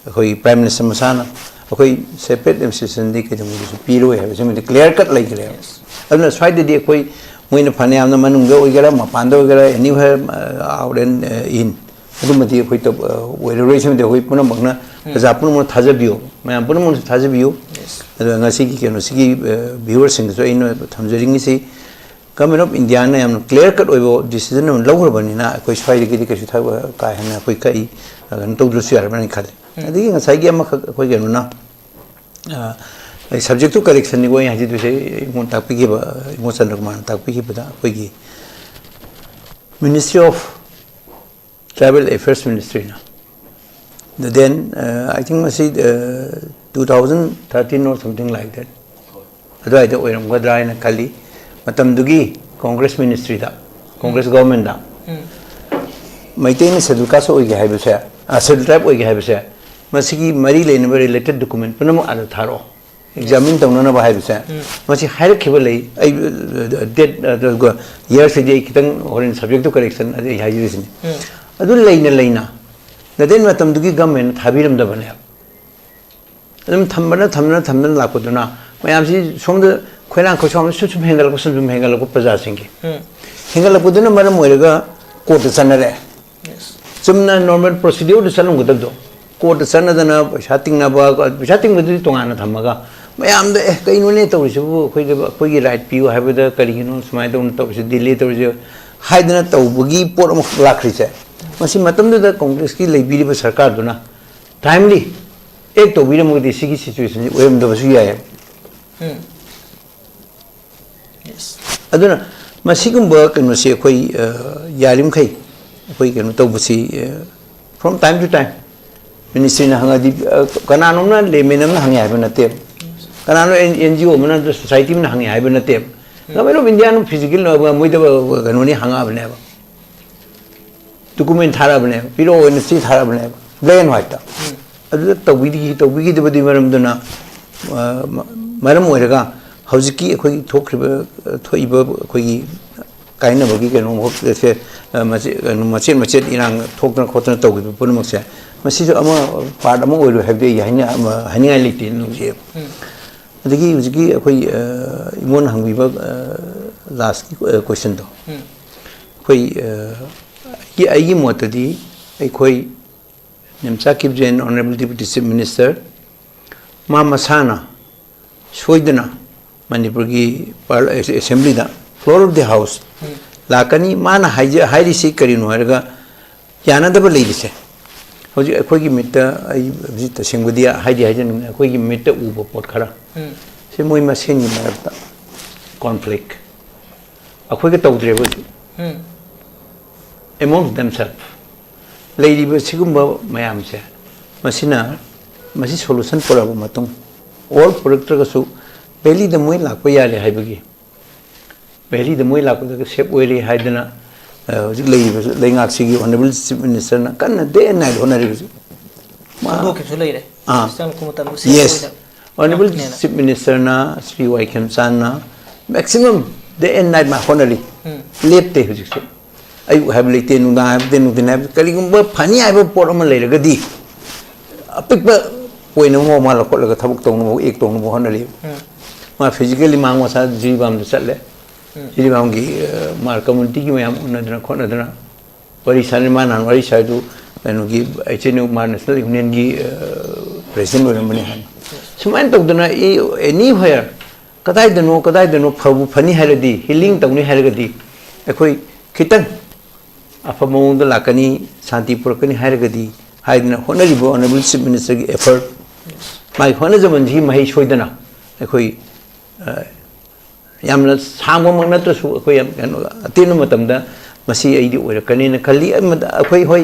ꯑꯩꯈꯣꯏ Prime Minister ꯃꯁꯥꯅ ꯑꯩꯈꯣꯏ separate administrationꯗꯤ ꯀꯩꯗꯧꯅꯨꯡꯗꯁꯨ ꯄꯤꯔꯣꯏ ꯍꯥꯏꯕꯁꯤꯃꯗꯤ clear cut ꯂꯩꯈ꯭ꯔꯦꯕ꯫ Yes. ꯑꯗꯨꯅ ꯁ꯭ꯋꯥꯏꯗꯗꯤ ꯑꯩꯈꯣꯏ ꯃꯣꯏꯅ ꯐꯅꯌꯥꯝꯅ ꯃꯅꯨꯡꯗ ꯑꯣꯏꯒꯦꯔꯥ, ꯃꯄꯥꯟꯗ ꯑꯣꯏꯒꯦꯔꯥ, anywhere, ꯑ, out and, ꯑ, in, ꯑꯗꯨꯃꯗꯤ ꯑꯩꯈꯣꯏ ꯇꯧ-, ꯑ, ꯑꯣꯏꯔꯔꯣꯏ꯫ ꯁꯤꯃꯗꯤ ꯑꯩꯈꯣꯏ ꯄꯨꯝꯅꯃꯛꯅ, ꯄ꯭ꯔꯖꯥ ꯄꯨꯝꯅꯃꯛꯅ ꯊꯥꯖꯕꯤꯌꯨ, ꯃꯌꯥꯝ ꯄꯨꯝꯅꯃꯛꯅꯁꯨ ꯊꯥꯖꯕꯤꯌꯨ꯫ Yes. ꯑꯗꯨꯒ ꯉꯁꯤꯒꯤ ꯀꯩꯅꯣꯁꯤꯒꯤ, ꯑ, viewerꯁꯤꯡꯗꯁꯨ ꯑꯩꯅ ꯊꯝꯖꯅꯤꯡꯉꯤꯁꯤ, Government of Indiaꯅ ꯌꯥꯝꯅ clear cut ꯑꯣꯏꯕ decision ꯑꯃ ꯂꯧꯈ꯭ꯔꯕꯅꯤꯅ ꯑꯩꯈꯣꯏ ꯁ꯭ꯋꯥꯏꯗꯒꯤꯗꯤ ꯀꯩꯁꯨ ꯊꯕꯛ ꯀꯥ ꯍꯦꯟꯅ ꯑꯩꯈꯣꯏ ꯀꯛꯏ, ꯑ, ꯀꯩꯅꯣ ꯇꯧꯗ꯭ꯔꯁꯨ ꯌꯥꯔꯕ꯭ꯔꯅ ꯈꯜꯂꯤ꯫ ꯑꯗꯒꯤ ꯉꯁꯥꯏꯒꯤ ꯑꯃꯈꯛ ꯑꯩꯈꯣꯏ ꯀꯩꯅꯣꯅ, ꯑ, ꯑꯩ subject to correctionꯅꯤꯀꯣ ꯑꯩ ꯍꯥꯏꯖꯗꯣꯏꯁꯦ, ꯑꯩꯉꯣꯟꯗ ꯇꯥꯛꯄꯤꯈꯤꯕ, ꯏꯕꯣ ꯆꯟꯗ꯭ꯔꯀꯨꯃꯥꯔꯅ ꯇꯥꯛꯄꯤꯈꯤꯕꯗ ꯑꯩꯈꯣꯏꯒꯤ Ministry of Tribal Affairs Ministryꯅ꯫ Then, uh, I think ꯃꯁꯤ, uh, two thousand thirteen or something like that, ꯑꯗꯨꯋꯥꯏꯗ ꯑꯣꯏꯔꯝꯒꯗ꯭ꯔꯥ ꯍꯥꯏꯅ ꯈꯜꯂꯤ꯫ ꯃꯇꯝꯗꯨꯒꯤ Congress Ministryꯗ, Congress Governmentꯗ, ꯎꯝ꯫ ꯃꯩꯇꯩꯅ Scheduled Caste ꯑꯣꯏꯒꯦ ꯍꯥꯏꯕꯁꯦ, ꯑ, Scheduled Tribe ꯑꯣꯏꯒꯦ ꯍꯥꯏꯕꯁꯦ, ꯃꯁꯤꯒꯤ ꯃꯔꯤ ꯂꯩꯅꯕ related document ꯄꯨꯝꯅꯃꯛ ꯑꯥꯗ ꯊꯥꯔꯛꯑꯣ, examine ꯇꯧꯅꯅꯕ ꯍꯥꯏꯕꯁꯦ, ꯎꯝ꯫ ꯃꯁꯤ ꯍꯥꯏꯔꯛꯈꯤꯕ ꯂꯩ꯫ ꯑꯩ, ꯑ, date, ꯑ, ꯑꯗꯨꯒ yearꯁꯤꯗꯤ ꯑꯩ ꯈꯤꯇꯪ ꯍꯣꯔꯦꯟ subject to correction ꯑꯗꯨ ꯑꯩ ꯍꯥꯏꯖꯔꯤꯁꯤꯅꯤ꯫ ꯎꯝ꯫ ꯑꯗꯨ ꯂꯩꯅ ꯂꯩꯅ, ꯅꯗꯦꯟ ꯃꯇꯝꯗꯨꯒꯤ governmentꯅ ꯊꯥꯕꯤꯔꯝꯗꯕꯅꯦꯕ꯫ ꯑꯗꯨꯝ ꯊꯝꯕꯅ, ꯊꯝꯕꯅ, ꯊꯝꯕꯅ ꯂꯥꯛꯄꯗꯨꯅ ꯃꯌꯥꯝꯁꯤ ꯁꯣꯝꯗ ꯈꯣꯏꯔꯥꯡ ꯈꯣꯏꯁꯥꯎꯅ ꯁꯨꯝ ꯁꯨꯝ ꯍꯦꯟꯒꯠꯂꯛꯄ, ꯁꯨꯝ ꯁꯨꯝ ꯍꯦꯟꯒꯠꯂꯛꯄ ꯄ꯭ꯔꯖꯥꯁꯤꯡꯒꯤ꯫ ꯎꯝ꯫ ꯍꯦꯟꯒꯠꯂꯛꯄꯗꯨꯅ ꯃꯔꯝ ꯑꯣꯏꯔꯒ courtꯇ ꯆꯠꯅꯔꯛꯑꯦ꯫ Yes. ꯆꯨꯝꯅ normal procedureꯗ ꯆꯠꯂꯝꯒꯗꯕꯗꯣ, courtꯇ ꯆꯠꯅꯗꯅ ꯄꯩꯁꯥ ꯇꯤꯡꯅꯕ, ꯄꯩꯁꯥ ꯇꯤꯡꯕꯗꯨꯗꯤ ꯇꯣꯉꯥꯟꯅ ꯊꯝꯃꯒ, ꯃꯌꯥꯝꯗ, "ꯑꯦ, ꯀꯩꯅꯣꯅꯦ ꯇꯧꯔꯤꯁꯤꯕꯨ? ꯑꯩꯈꯣꯏꯗ, ꯑꯩꯈꯣꯏꯒꯤ right ꯄꯤꯌꯨ ꯍꯥꯏꯕꯗ ꯀꯔꯤꯒꯤꯅꯣ ꯁꯨꯃꯥꯏꯅ ꯇꯧꯅ ꯇꯧꯔꯤꯁꯤ, delay ꯇꯧꯔꯤꯁꯤ?" ꯍꯥꯏꯗꯅ ꯇꯧꯕꯒꯤ ꯄꯣꯠ ꯑꯃꯈꯛ ꯂꯥꯛꯈ꯭ꯔꯤꯁꯦ, ꯃꯁꯤ ꯃꯇꯝꯗꯨꯗ Congressꯀꯤ ꯂꯩꯕꯤꯔꯤꯕ ꯁꯔꯀꯥꯔꯗꯨꯅ timely act ꯇꯧꯕꯤꯔꯝꯃꯒꯗꯤ ꯁꯤꯒꯤ situationꯁꯤ ꯑꯣꯏꯔꯝꯗꯕꯁꯨ ꯌꯥꯏꯌꯦꯕ꯫ ꯎꯝ꯫ Yes. ꯑꯗꯨꯅ ꯃꯁꯤꯒꯨꯝꯕ ꯀꯩꯅꯣꯁꯤ ꯑꯩꯈꯣꯏ, ꯑ, ꯌꯥꯔꯤꯃꯈꯩ ꯑꯩꯈꯣꯏ ꯀꯩꯅꯣ ꯇꯧꯕꯁꯤ, ꯑ, from time to time ꯃꯤꯅꯤꯁꯇ꯭ꯔꯤꯅ ꯍꯪꯉꯗꯤ, ꯑ, ꯀꯅꯥꯅꯣꯝꯅ ꯂꯦꯃꯦꯟ ꯑꯃꯅ ꯍꯪꯉꯦ ꯍꯥꯏꯕ ꯅꯠꯇꯦꯕ꯫ ꯀꯅꯥꯅꯣ ꯑꯦꯟ-, ꯑꯦꯟ ꯖꯤ ꯑꯣ ꯑꯃꯅ, ꯁꯣꯁꯥꯏꯇꯤ ꯑꯃꯅ ꯍꯪꯉꯦ ꯍꯥꯏꯕ ꯅꯠꯇꯦꯕ꯫ ꯒꯚꯔꯟꯃꯦꯟ ꯑꯣꯐ ꯏꯟꯗꯤꯌꯥꯅ ꯐꯤꯖꯤꯀꯦꯜ ꯃꯣꯏꯗ ꯀꯩꯅꯣꯅꯤ ꯍꯪꯉꯛꯑꯕꯅꯦꯕ, ꯗꯣꯀꯨꯃꯦꯟ ꯊꯥꯔꯛꯑꯕꯅꯦꯕ, ꯄꯤꯔꯛꯑꯣꯅ ꯆꯦ ꯊꯥꯔꯛꯑꯕꯅꯦꯕ, ꯕ꯭ꯂꯦꯛ ꯑꯦꯟ ꯋꯥꯏꯠꯇ꯫ ꯑꯗꯨꯗ ꯇꯧꯕꯤꯈꯤ-, ꯇꯧꯕꯤꯈꯤꯗꯕꯗꯨꯒꯤ ꯃꯔꯝꯗꯨꯅ, ꯑ, ꯃ-, ꯃꯔꯝ ꯑꯣꯏꯔꯒ ꯍꯧꯖꯤꯛꯀꯤ ꯑꯩꯈꯣꯏꯒꯤ ꯊꯣꯛꯈ꯭ꯔꯤꯕ, ꯊꯣꯛꯏꯕ ꯑꯩꯈꯣꯏꯒꯤ ꯀꯥꯏꯅꯕꯒꯤ ꯀꯩꯅꯣ ꯃꯍꯨꯠꯁꯦ, ꯑ, ꯃꯆꯦ-, ꯀꯩꯅꯣ, ꯃꯆꯦꯠ ꯃꯆꯦꯠ ꯏꯔꯥꯡ ꯊꯣꯛꯇꯅ ꯈꯣꯠꯇꯅ ꯇꯧꯈꯤꯕ ꯄꯨꯝꯅꯃꯛꯁꯦ, ꯃꯁꯤꯁꯨ ꯑꯃ ꯄꯥꯔꯠ ꯑꯃ ꯑꯣꯏꯔꯣꯏ ꯍꯥꯏꯕꯗꯤ ꯑꯩ ꯍꯥꯏꯅ-, ꯑꯃ ꯍꯥꯏꯅꯤꯡꯉꯥꯏ ꯂꯩꯇꯦ ꯅꯨꯡꯁꯦ꯫ ꯑꯗꯒꯤ ꯍꯧꯖꯤꯛꯀꯤ ꯑꯩꯈꯣꯏ, ꯑ, ꯏꯃꯣꯟ ꯍꯪꯕꯤꯕ, ꯑ, ꯂꯥꯁꯀꯤ, ꯑ, ꯀꯣꯏꯁꯟꯗꯣ, ꯑꯩꯈꯣꯏ, ꯑ, ꯑꯩꯒꯤ, ꯑꯩꯒꯤ ꯃꯣꯠꯇꯗꯤ ꯑꯩꯈꯣꯏ Nemcha ꯀꯤꯞꯖꯦꯟ, Honourable Deputy Chief Minister, ꯃꯥ ꯃꯁꯥꯅ ꯁꯣꯏꯗꯅ ꯃꯅꯤꯄꯨꯔꯒꯤ ꯄꯥꯔ-, ꯑꯦꯁꯦꯝꯕ꯭ꯂꯤꯗ, floor of the house ꯂꯥꯛꯀꯅꯤ꯫ ꯃꯥꯅ ꯍꯥꯏꯖ-, ꯍꯥꯏꯔꯤꯁꯤ ꯀꯔꯤꯅꯣ ꯍꯥꯏꯔꯒ, ꯌꯥꯅꯗꯕ ꯂꯩꯔꯤꯁꯦ ꯍꯧꯖꯤꯛ ꯑꯩꯈꯣꯏꯒꯤ ꯃꯤꯠꯇ, ꯑꯩ ꯍꯧꯖꯤꯛ ꯇꯁꯦꯡꯕꯗꯤ ꯍꯥꯏꯗꯤ ꯍꯥꯏꯖꯅꯤꯡꯕ, ꯑꯩꯈꯣꯏꯒꯤ ꯃꯤꯠꯇ ꯎꯕ ꯄꯣꯠ ꯈꯔ, ꯁꯤ ꯃꯣꯏ ꯃꯁꯦꯟꯒꯤ ꯃꯔꯛꯇ ꯀꯣꯟꯐ꯭ꯂꯤꯛ ꯑꯩꯈꯣꯏꯒ ꯇꯧꯗ꯭ꯔꯦꯕ ꯍꯧꯖꯤꯛ꯫ Among themselves ꯂꯩꯔꯤꯕ ꯁꯤꯒꯨꯝꯕ ꯃꯌꯥꯝꯁꯦ, ꯃꯁꯤꯅ, ꯃꯁꯤ ꯁꯣꯂꯨꯁꯟ ꯄꯨꯔꯛꯑꯕ ꯃꯇꯨꯡ, ꯑꯣꯜ ꯄꯨꯔꯛꯇ꯭ꯔꯒꯁꯨ ꯚꯦꯂꯤꯗ ꯃꯣꯏ ꯂꯥꯛꯄ ꯌꯥꯔꯦ ꯍꯥꯏꯕꯒꯤ, ꯚꯦꯂꯤꯗ ꯃꯣꯏ ꯂꯥꯛꯄꯗ ꯁꯦꯞ ꯑꯣꯏꯔꯦ ꯍꯥꯏꯗꯅ, ꯑ, ꯍꯧꯖꯤꯛ ꯂꯩꯔꯤꯕ ꯂꯩꯉꯥꯛꯁꯤꯒꯤ Honourable Chief Ministerꯅ ꯀꯟꯅ day and night ꯍꯣꯠꯅꯔꯤꯕꯁꯤ꯫ ꯃꯥ ꯈꯪꯗꯣꯛꯈꯤꯕꯁꯨ ꯂꯩꯔꯦ꯫ ꯑꯥ꯫ ꯁꯤꯁꯇꯔꯅ ꯈꯨꯝꯕ ꯃꯇꯝꯗ ꯁꯦꯞ ꯌꯦꯁ꯫ ꯑꯣꯏꯅ Honourable ꯂꯥꯛꯄꯅꯦꯅ꯫ Chief Ministerꯅ, ꯁ꯭ꯔꯤ ꯋꯥꯏ ꯈꯦꯝꯆꯥꯟꯅ maximum day and night ꯃꯥ ꯍꯣꯠꯅꯔꯤ꯫ ꯂꯦꯞꯇꯦ ꯍꯧꯖꯤꯛꯁꯨ꯫ ꯑꯌꯨꯛ ꯍꯥꯏꯕ ꯂꯩꯇꯦ, ꯅꯨꯡꯗꯥꯡ ꯍꯥꯏꯕ ꯂꯩꯇꯦ, ꯅꯨꯡꯊꯤꯟ ꯍꯥꯏꯕ, ꯀꯔꯤꯒꯨꯝꯕ ꯐꯅꯤ ꯍꯥꯏꯕ ꯄꯣꯠ ꯑꯃ ꯂꯩꯔꯒꯗꯤ, ꯑꯄꯤꯛꯄ ꯄꯣꯏꯟ ꯑꯃ ꯃꯥ ꯂꯧꯈꯠꯂꯒ ꯊꯕꯛ ꯇꯧꯅꯕ, ꯑꯦꯛ ꯇꯧꯅꯕ ꯍꯣꯠꯅꯔꯤ꯫ ꯃꯥ ꯐꯤꯖꯤꯀꯦꯜꯂꯤ ꯃꯥ ꯃꯁꯥ ꯖꯤꯔꯤꯕꯥꯝꯗ ꯆꯠꯂꯦ꯫ ꯖꯤꯔꯤꯕꯥꯝꯒꯤ, ꯑ, ꯃꯥ ꯀꯝꯃꯨꯅꯤꯇꯤꯒꯤ ꯃꯌꯥꯝ ꯎꯅꯗꯅ ꯈꯣꯠꯅꯗꯅ ꯋꯥꯔꯤ ꯁꯥꯟꯅꯔꯤ꯫ ꯃꯥ ꯅꯍꯥꯟ ꯋꯥꯔꯤ ꯁꯥꯏꯗꯨ ꯀꯩꯅꯣꯒꯤ, ꯑꯩꯆ ꯑꯦꯟ ꯌꯨ, ꯃꯥ ꯅꯦꯁꯅꯦꯜ ꯌꯨꯅꯤꯌꯟꯒꯤ, ꯑ, ꯄ꯭ꯔꯦꯁꯤꯗꯦꯟ ꯑꯣꯏꯔꯝꯕꯅꯤ ꯍꯥꯏꯅ꯫ ꯁꯨꯃꯥꯏꯅ ꯇꯧꯗꯅ, ꯑꯦ, ꯑꯦꯅꯤꯋꯦꯌꯔ, ꯀꯗꯥꯏꯗꯅꯣ, ꯀꯗꯥꯏꯗꯅꯣ ꯐꯕꯨ ꯐꯅꯤ ꯍꯥꯏꯔꯗꯤ, ꯍꯤꯂꯤꯡ ꯇꯧꯅꯤ ꯍꯥꯏꯔꯒꯗꯤ, ꯑꯩꯈꯣꯏ ꯈꯤꯇꯪ ꯑꯐꯕ ꯃꯑꯣꯡꯗ ꯂꯥꯛꯀꯅꯤ, ꯁꯥꯟꯇꯤ ꯄꯨꯔꯛꯀꯅꯤ ꯍꯥꯏꯔꯒꯗꯤ ꯍꯥꯏꯗꯅ ꯍꯣꯠꯅꯔꯤꯕ Honourable Chief Ministerꯒꯤ effort, ꯃꯥꯒꯤ ꯍꯣꯠꯅꯖꯃꯟꯁꯤꯒꯤ ꯃꯍꯩ ꯁꯣꯏꯗꯅ ꯑꯩꯈꯣꯏ, ꯑ, ꯌꯥꯝꯅ ꯁꯥꯡꯕꯃꯛ ꯅꯠꯇ꯭ꯔꯁꯨ ꯑꯩꯈꯣꯏ ꯌꯥꯝ ꯀꯩꯅꯣ ꯑꯇꯦꯟꯕ ꯃꯇꯝꯗ ꯃꯁꯤ ꯑꯩꯗꯤ ꯑꯣꯏꯔꯛꯀꯅꯤꯅ ꯈꯜꯂꯤ꯫ ꯑꯃꯗ ꯑꯩꯈꯣꯏ, ꯍꯣꯏ,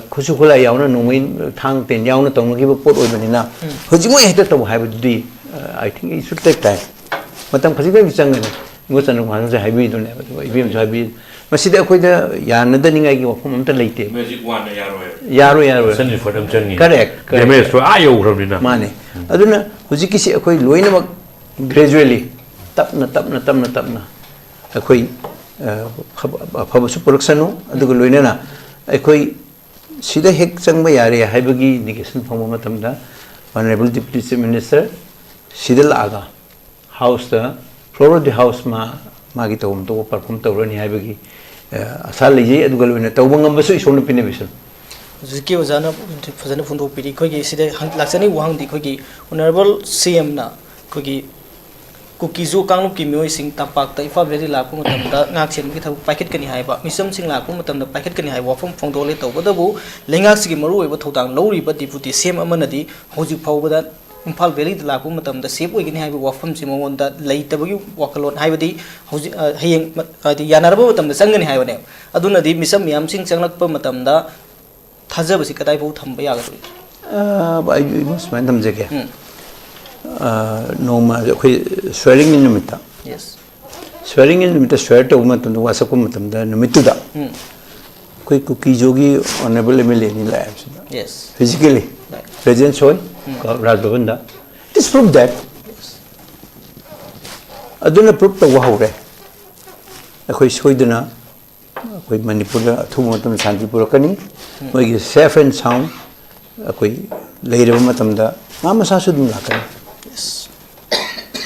ꯈꯨꯠꯁꯨ ꯈꯨꯠꯂꯥꯏ ꯌꯥꯎꯅ, ꯅꯣꯡꯃꯩ, ꯊꯥꯡ ꯇꯦꯟ ꯌꯥꯎꯅ ꯇꯧꯅꯈꯤꯕ ꯄꯣꯠ ꯑꯣꯏꯕꯅꯤꯅ, ꯍꯧꯖꯤꯛꯃꯛ ꯍꯦꯛꯇ ꯇꯧ ꯍꯥꯏꯕꯗꯨꯗꯤ, I think it should take time. ꯃꯇꯝ ꯈꯖꯤꯛꯇꯪꯗꯤ ꯆꯪꯒꯅꯤ꯫ ꯏꯕꯣꯆꯟꯅ ꯉꯁꯥꯏ ꯍꯥꯏꯕꯤꯗꯨꯅꯦꯕ, ꯑꯗꯨꯒ ꯏꯕꯦꯝꯁꯨ ꯍꯥꯏꯕꯤ, ꯃꯁꯤꯗ ꯑꯩꯈꯣꯏꯗ ꯌꯥꯅꯗꯅꯤꯡꯉꯥꯏꯒꯤ ꯋꯥꯐꯝ ꯑꯝꯇ ꯂꯩꯇꯦ꯫ ꯃꯦꯖꯤꯛ ꯋꯥꯟꯅ ꯌꯥꯔꯣꯏ꯫ ꯌꯥꯔꯣꯏ, ꯌꯥꯔꯣꯏ꯫ ꯁꯟ ꯏꯐꯔꯠ ꯑꯃ ꯆꯪꯉꯤ꯫ Correct, correct. ꯗꯦꯃꯦꯖꯇꯣ ꯑꯥ ꯌꯧꯈ꯭ꯔꯕꯅꯤꯅ꯫ ꯃꯥꯅꯦ꯫ ꯑꯗꯨꯅ ꯍꯧꯖꯤꯛꯀꯤꯁꯤ ꯑꯩꯈꯣꯏ ꯂꯣꯏꯅꯃꯛ gradually, ꯇꯞꯅ ꯇꯞꯅ ꯇꯞꯅ ꯇꯞꯅ ꯑꯩꯈꯣꯏ, ꯑ, ꯑꯐꯕ- ꯑꯐꯕꯁꯨ ꯄꯨꯔꯛꯁꯅꯨ, ꯑꯗꯨꯒ ꯂꯣꯏꯅꯅ ꯑꯩꯈꯣꯏ ꯁꯤꯗ ꯍꯦꯛ ꯆꯪꯕ ꯌꯥꯔꯦ ꯍꯥꯏꯕꯒꯤ indication ꯐꯪꯕ ꯃꯇꯝꯗ, Honorable Deputy Chief Minister ꯁꯤꯗ ꯂꯥꯛꯑꯒ ꯍꯥꯎꯁꯇ, floor of the house ꯃꯥ, ꯃꯥꯒꯤ ꯇꯧꯐꯝ ꯊꯣꯛꯄ perform ꯇꯧꯔꯅꯤ ꯍꯥꯏꯕꯒꯤ, ꯑ, ꯑꯁꯥ ꯂꯩꯖꯩ꯫ ꯑꯗꯨꯒ ꯂꯣꯏꯅ ꯇꯧꯕ ꯉꯝꯕꯁꯨ ꯏꯁꯣꯔꯅ ꯄꯤꯅꯕꯤꯁꯅꯨ꯫ ꯍꯧꯖꯤꯛꯀꯤ ꯑꯣꯖꯥꯅ ꯐꯖꯅ ꯐꯣꯡꯗꯣꯛꯄꯤꯔꯤ꯫ ꯑꯩꯈꯣꯏꯒꯤ ꯁꯤꯗ ꯍꯪ- ꯂꯥꯛꯆꯅꯤꯡꯕ ꯋꯥꯍꯪꯗꯤ, ꯑꯩꯈꯣꯏꯒꯤ Honorable C M ꯅ ꯑꯩꯈꯣꯏꯒꯤ ꯀꯨꯀꯤꯖꯨ ꯀꯥꯡꯂꯨꯞꯀꯤ ꯃꯤꯑꯣꯏꯁꯤꯡ ꯇꯝꯄꯥꯛꯇ, ꯏꯝꯐꯥꯜ ꯚꯦꯂꯤ ꯂꯥꯛꯄ ꯃꯇꯝꯗ ꯉꯥꯛ ꯁꯦꯟꯕꯒꯤ ꯊꯕꯛ ꯄꯥꯏꯈꯠꯀꯅꯤ ꯍꯥꯏꯕ, ꯃꯤꯆꯝꯁꯤꯡ ꯂꯥꯛꯄ ꯃꯇꯝꯗ ꯄꯥꯏꯈꯠꯀꯅꯤ ꯍꯥꯏꯕ ꯋꯥꯐꯝ ꯐꯣꯡꯗꯣꯛꯂꯦ꯫ ꯇꯧꯕꯇꯕꯨ ꯂꯩꯉꯥꯛꯁꯤꯒꯤ ꯃꯔꯨꯑꯣꯏꯕ ꯊꯧꯗꯥꯡ ꯂꯧꯔꯤꯕ Deputy C M ꯑꯃꯅꯗꯤ ꯍꯧꯖꯤꯛ ꯐꯥꯎꯕꯗ ꯏꯝꯐꯥꯜ ꯚꯦꯂꯤꯗ ꯂꯥꯛꯄ ꯃꯇꯝꯗ safe ꯑꯣꯏꯒꯅꯤ ꯍꯥꯏꯕ ꯋꯥꯐꯝꯁꯤ ꯃꯉꯣꯟꯗ ꯂꯩꯇꯕꯒꯤ ꯋꯥꯈꯜꯂꯣꯟ, ꯍꯥꯏꯕꯗꯤ ꯍꯧꯖꯤꯛ, ꯑ, ꯍꯌꯦꯡ ꯃ- ꯍꯥꯏꯗꯤ ꯌꯥꯅꯔꯕ ꯃꯇꯝꯗ ꯆꯪꯒꯅꯤ ꯍꯥꯏꯕꯅꯦꯕ꯫ ꯑꯗꯨꯅꯗꯤ ꯃꯤꯆꯝ ꯃꯤꯌꯥꯝꯁꯤꯡ ꯆꯪꯂꯛꯄ ꯃꯇꯝꯗ ꯊꯥꯖꯕꯁꯤ ꯀꯗꯥꯏ ꯐꯥꯎ ꯊꯝꯕ ꯌꯥꯒꯗꯧꯔꯤ? ꯑ, ꯑꯩ ꯑꯩ ꯁꯨꯃꯥꯏꯅ ꯊꯝꯖꯒꯦ꯫ ꯎꯝ꯫ ꯑ, ꯅꯣꯡꯃ ꯑꯩꯈꯣꯏ swearing in ꯅꯨꯃꯤꯠꯇ, Yes. swearing in ꯅꯨꯃꯤꯠꯇ swear ꯇꯧꯕ ꯃꯇꯝꯗ, ꯋꯥꯁꯛꯄ ꯃꯇꯝꯗ, ꯅꯨꯃꯤꯠꯇꯨꯗ ꯎꯝ꯫ ꯑꯩꯈꯣꯏ ꯀꯨꯀꯤꯖꯨꯒꯤ Honorable M L A ꯑꯅꯤ ꯂꯥꯛꯑꯦ ꯁꯤꯗ꯫ Yes. Physically Right. presence ꯑꯣꯏ, ꯎꯝ꯫ ꯀ- ꯔꯥꯖ ꯚꯕꯟꯗ꯫ This prove that. ꯑꯗꯨꯅ prove ꯇꯧꯕ ꯍꯧꯔꯦ꯫ ꯑꯩꯈꯣꯏ ꯁꯣꯏꯗꯅ ꯑꯩꯈꯣꯏ ꯃꯅꯤꯄꯨꯔꯗ ꯑꯊꯨꯕ ꯃꯇꯝꯗ ꯁꯥꯟꯇꯤ ꯄꯨꯔꯛꯀꯅꯤ꯫ ꯃꯣꯏꯒꯤ safe and sound ꯑꯩꯈꯣꯏ ꯂꯩꯔꯕ ꯃꯇꯝꯗ ꯃꯥ ꯃꯁꯥꯁꯨ ꯑꯗꯨꯝ ꯂꯥꯛꯀꯅꯤ꯫